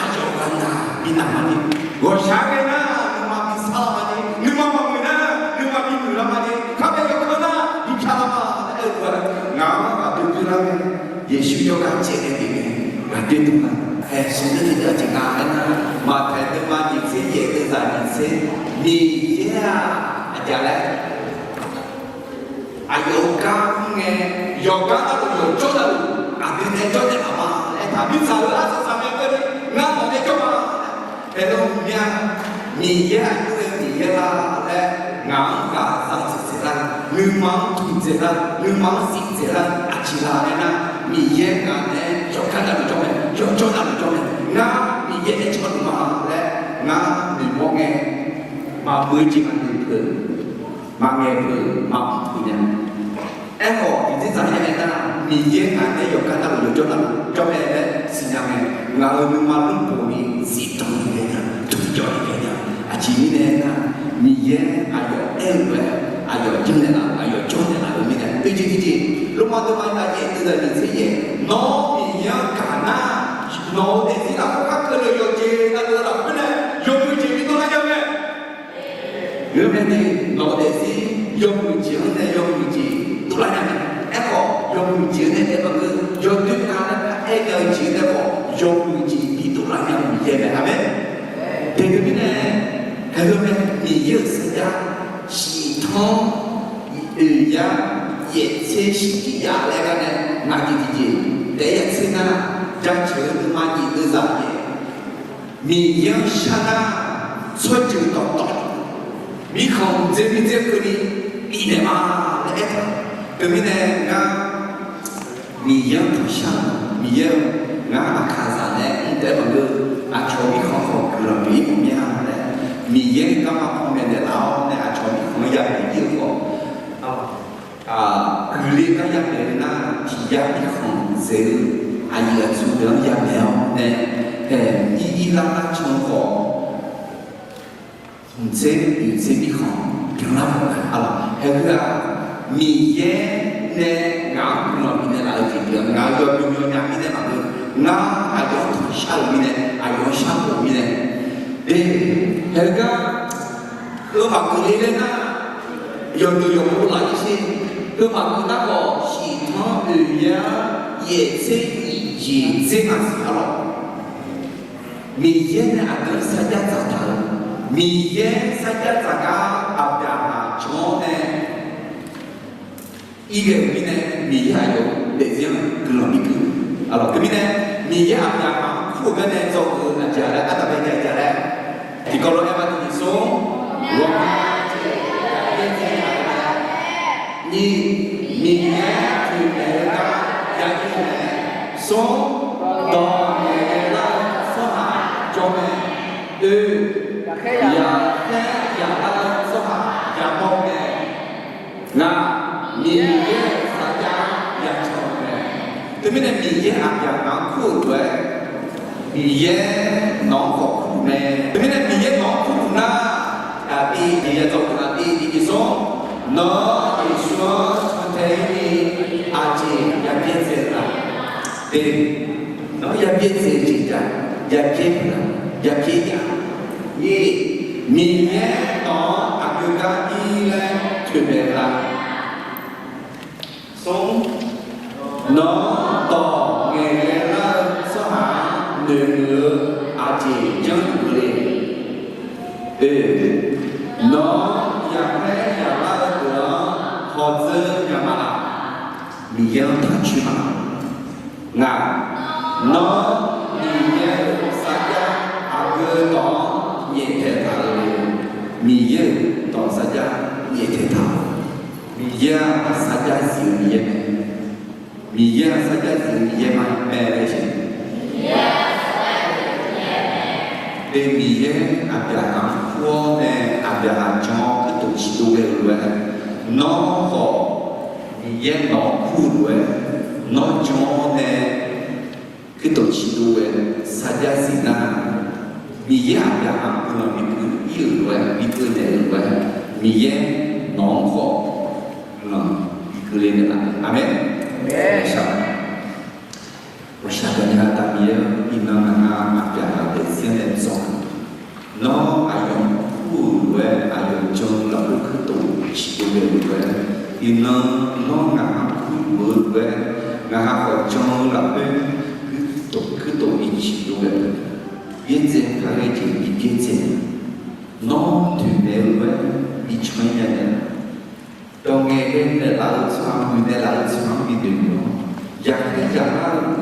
aqyawf ghaq naq bi naq ma ni. Ghawqshaq ghae nar, nuima bi sar lar ma ni. Nuima maqmuiq nar, nuima bi muiq lar ma ni. Kharbae yawkhanr nar, bi pyav lar ma laer aer-eu lof-aer, ngaq-anr ghaq doe doe lar mae. Yeqsur jawrgar caev ghae pyeuf ngae, ghaq doe doe lar. Haeq sheuq deuq tiq deuq aqjeq nga aernar, Maqtaeq deuvma nyiq tser yaef deuq zaq nyiq tser, Miqyaer-aq, aqjeq laer aqyawf-euq gar mr ngae, yawqgar navluf yawqjawr navluf aqdui nae jawrnaeq laf ma laer aertaq, mirtsaq-euq arsaq saqmya keuvni ngar nawq nae jawr ma. Haeq lawr mya, Miqyaer aqjox-aer Miqyaer lar laer ngaq-anr ghaq za tsaeq tsaeq lar, nuima-anr tuq dzaeq lar, nuima-anr siq dzaeq lar, aqjeq la aernar, Miqyaer ngaq nae yawqgar navluf jawr mae, yawqjawr navluf jawr mae. Ngar Miqyaer nae canluf ma laer ngar noeqmawr ngae, maqmuiq-eu jeq maqnoeq peuq, maqngaeq peuq, maqmr peuq nya. Aerkhawf, tiqjeq dzaq-aer aernar, Miqyaer ngaq nae yawqgar navluf yawqjawr navluf jawr mae laer siqnya ngae, ngaq-euq nuima lmrboq ni zifdan ni ghae nya, dmqjawv ni ghae nya. Aqjeq mirnae aernar, Miqyaer aqyawf aer-eu lof-aer aqyawf janrnaeq laf, aqyawf jawrnaeq laf-eu mirnae. Oeq jeq tiqjeq, Lormav deuvma aqyuif deuq zaq nyiq tser yaef, nawr Miqyaer-anr gaq nar, nawq-euq daefzir lafkhoer kar keuvle-eu yawqjeq navluf-eu lafkhoer nae yawmuiq jeq bidov lar nya mae. Ngeurmae ni, nawq-euq daefzir yawmuiq jeq-anr nae yawmuiq jeq dovlar nya mae. Aerkhawf, yawmuiq jeq-anr nae aer maqngeur, yawdoer nga laer aer nya-eu jeq-anr nae khawf yawmuiq jeq bidov lar nya-eu Miqyaer mae. Aqmeq. Teqdui mirnae, haeq heu mae, Miqyaer-euq sarjax shiqtanr oeq yar yaef tser shirkir yaf laer gar nae ngaq jeq tiqjeq taef-aer ya tser nar, jaceuq-eu nuima jeq deuv zaq yaef Miqyaer-anr shar nar, tsawrjeuq dawqtawv mirkhanq mqdzer mqdzer keuvni bifnaeq ma laer aertaq. Teumirnae ngar Miqyaer-anr tanqshar-eu, Miqyaer-eu, ngar aqkaqzaq nae mr taef-aer maqngeur, aqcawq mirkhanq khawf guiqlanq pyeuf-ir mawf mir-a laer, Miqyaer garma panmaeq naeqlaf-awr nae aqcawq mirkhanq-anr yadaef ir-eu khawf, guiqle gar yadaef-eu nar, tiq yar mirkhanq dzaeq-eu aqyuif aqtsu deuq-anr yadaef-awr nae, haeq ir ir lar lar can-eu khawf, mqtser mqtser mirkhanq byanlar mawf-a. Haeq heu-aq, Miqyaer nae ngaq-anr guiqlanq bifnaeq laf-eu jeq pyeuf-a. Ngaq-euq yawbymr yawnya mirnae maqngeur, ngar aqyawf-anr tanqshar-euq mirnae aqyawf-anr sharpov-eu mirnae. Haeq heu gar heu maqgeuf le laer nar, yawqdeuq yawqpov laf-ir sher. Heu maqgeuf nar khawf, shiqtanr oeq yar yaef tser nyiq jeq dzer nga siq-a lawq. Miqyaer nae aqdui-anr sarjax dzaqtaq-eu, Miqyaer sarjax dzaq gar Aqbyaqhaq can-awr nae irghae-euq mirnae, Miqyaer aqyawf daefzir-anr guiqlanq bigui-eu. Aqlawq teumirnae, Miqyaer Aqbyaqhaq-anr kur-eu garnae dzawgeuf-eu aqjeq-a laer, ardanqbae jav-a laer, tiqkawv lof-aer ma tiqjeq smr, ghawqmya jeq, nyiq, Miqyaer toeqmaeq-eu gar ya ir-eu mae. Smr, dawq ngaeqghae lar-eu tsawrhaq jawr mae. Oe, yaqkhaer yaqlar-eu tsawrhaq yamawr-eu mae. Ngaq, Miqyaer-euq sarjax ya can-eu mae. Teumirnae Miqyaer Aqbyaqhaq-anr kur-euq lof-aer, Miqyaer nawq-anr khawf kurluf mae. Teumirnae Miqyaer nawq-anr kurluf nar, aqdir jeq ya dzawgeuf aqdir tiqjeq smr, nawr Yeqsur-anr cantae ir ni aqjeq yabyaer dzae-eu la? Te, nawr yabyaer dzae-eu jeq jav, yabyaer pyeuf la? Yabyaer ya. Nyiq, Miqyaer nawq-anr aqgeu gar ir laer toeqmaeq la? Smr, nawr dawq ngaeqghae lar-eu tsawrhaq-anr noeqmuiq-eu aqjeq janrluf-eu le? Oe, nawr yaqkhaer yaqlar-eu deuq-anr hawdzeur nya ma laq? Miqyaer-anr taqcoer ma. Ngaq, nawr Miqyaer-euq sarjax aqgeu dawq-anr nyaeftaeq taq-eu le? Miqyaer-euq dawq sarjax Aqjeq taef-aer, Miqyaer-aq sarjax zif-eu Miqyaer mae. Miqyaer-aq sarjax zif-eu Miqyaer ma mae laer siq. Eq, Miqyaer Aqbyaqhaq-anr kur-awr nae Aqbyaqhaq jan-awr kuirtof ciqdov ghae-euq lof-aer, nawr khawf Miqyaer nawq-anr kur-eu lof-aer, nawr jan-awr nae kuirtof ciqdov ghae sarjax zif nar, Miqyaer Aqbyaqhaq-anr guiqlanq bikeuv ir-euq lof-aer, bikeuv naeq-euq lof-aer, Miqyaer nawq-anr khawf guiqlanq bikeuv le naeqlaf. Aqmeq. Ghawqshaq gaqnya-eu Aqda Miqyaer-or, iqnan ngaq-anr Aqbyaqhaq daefzir-anr nae dzawr-eu, nawr aqyawf-anr kur-euq lof-aer, aqyawf jan-eu lafkhoer kuirtof ciqdov ghae-euq lof-aer, iqnan nawr ngaq-anr kur-euq lof-aer, ngaq-anr khawf jan-eu lafkhoer kuirtof, kuirtof bi ciqdov ghae-eu, byaerdzae kar ghae jeq bi byaerdzae, nawr toeqmaeq-eu lof-aer bi can-ir nya naeq, dawq ngaeqle naeqlaf-eu tsawrhaq, muiqnaeq laf-eu tsawrhaq-anr bi noeqmuiq-awr, yaqkhaer yaqlar-eu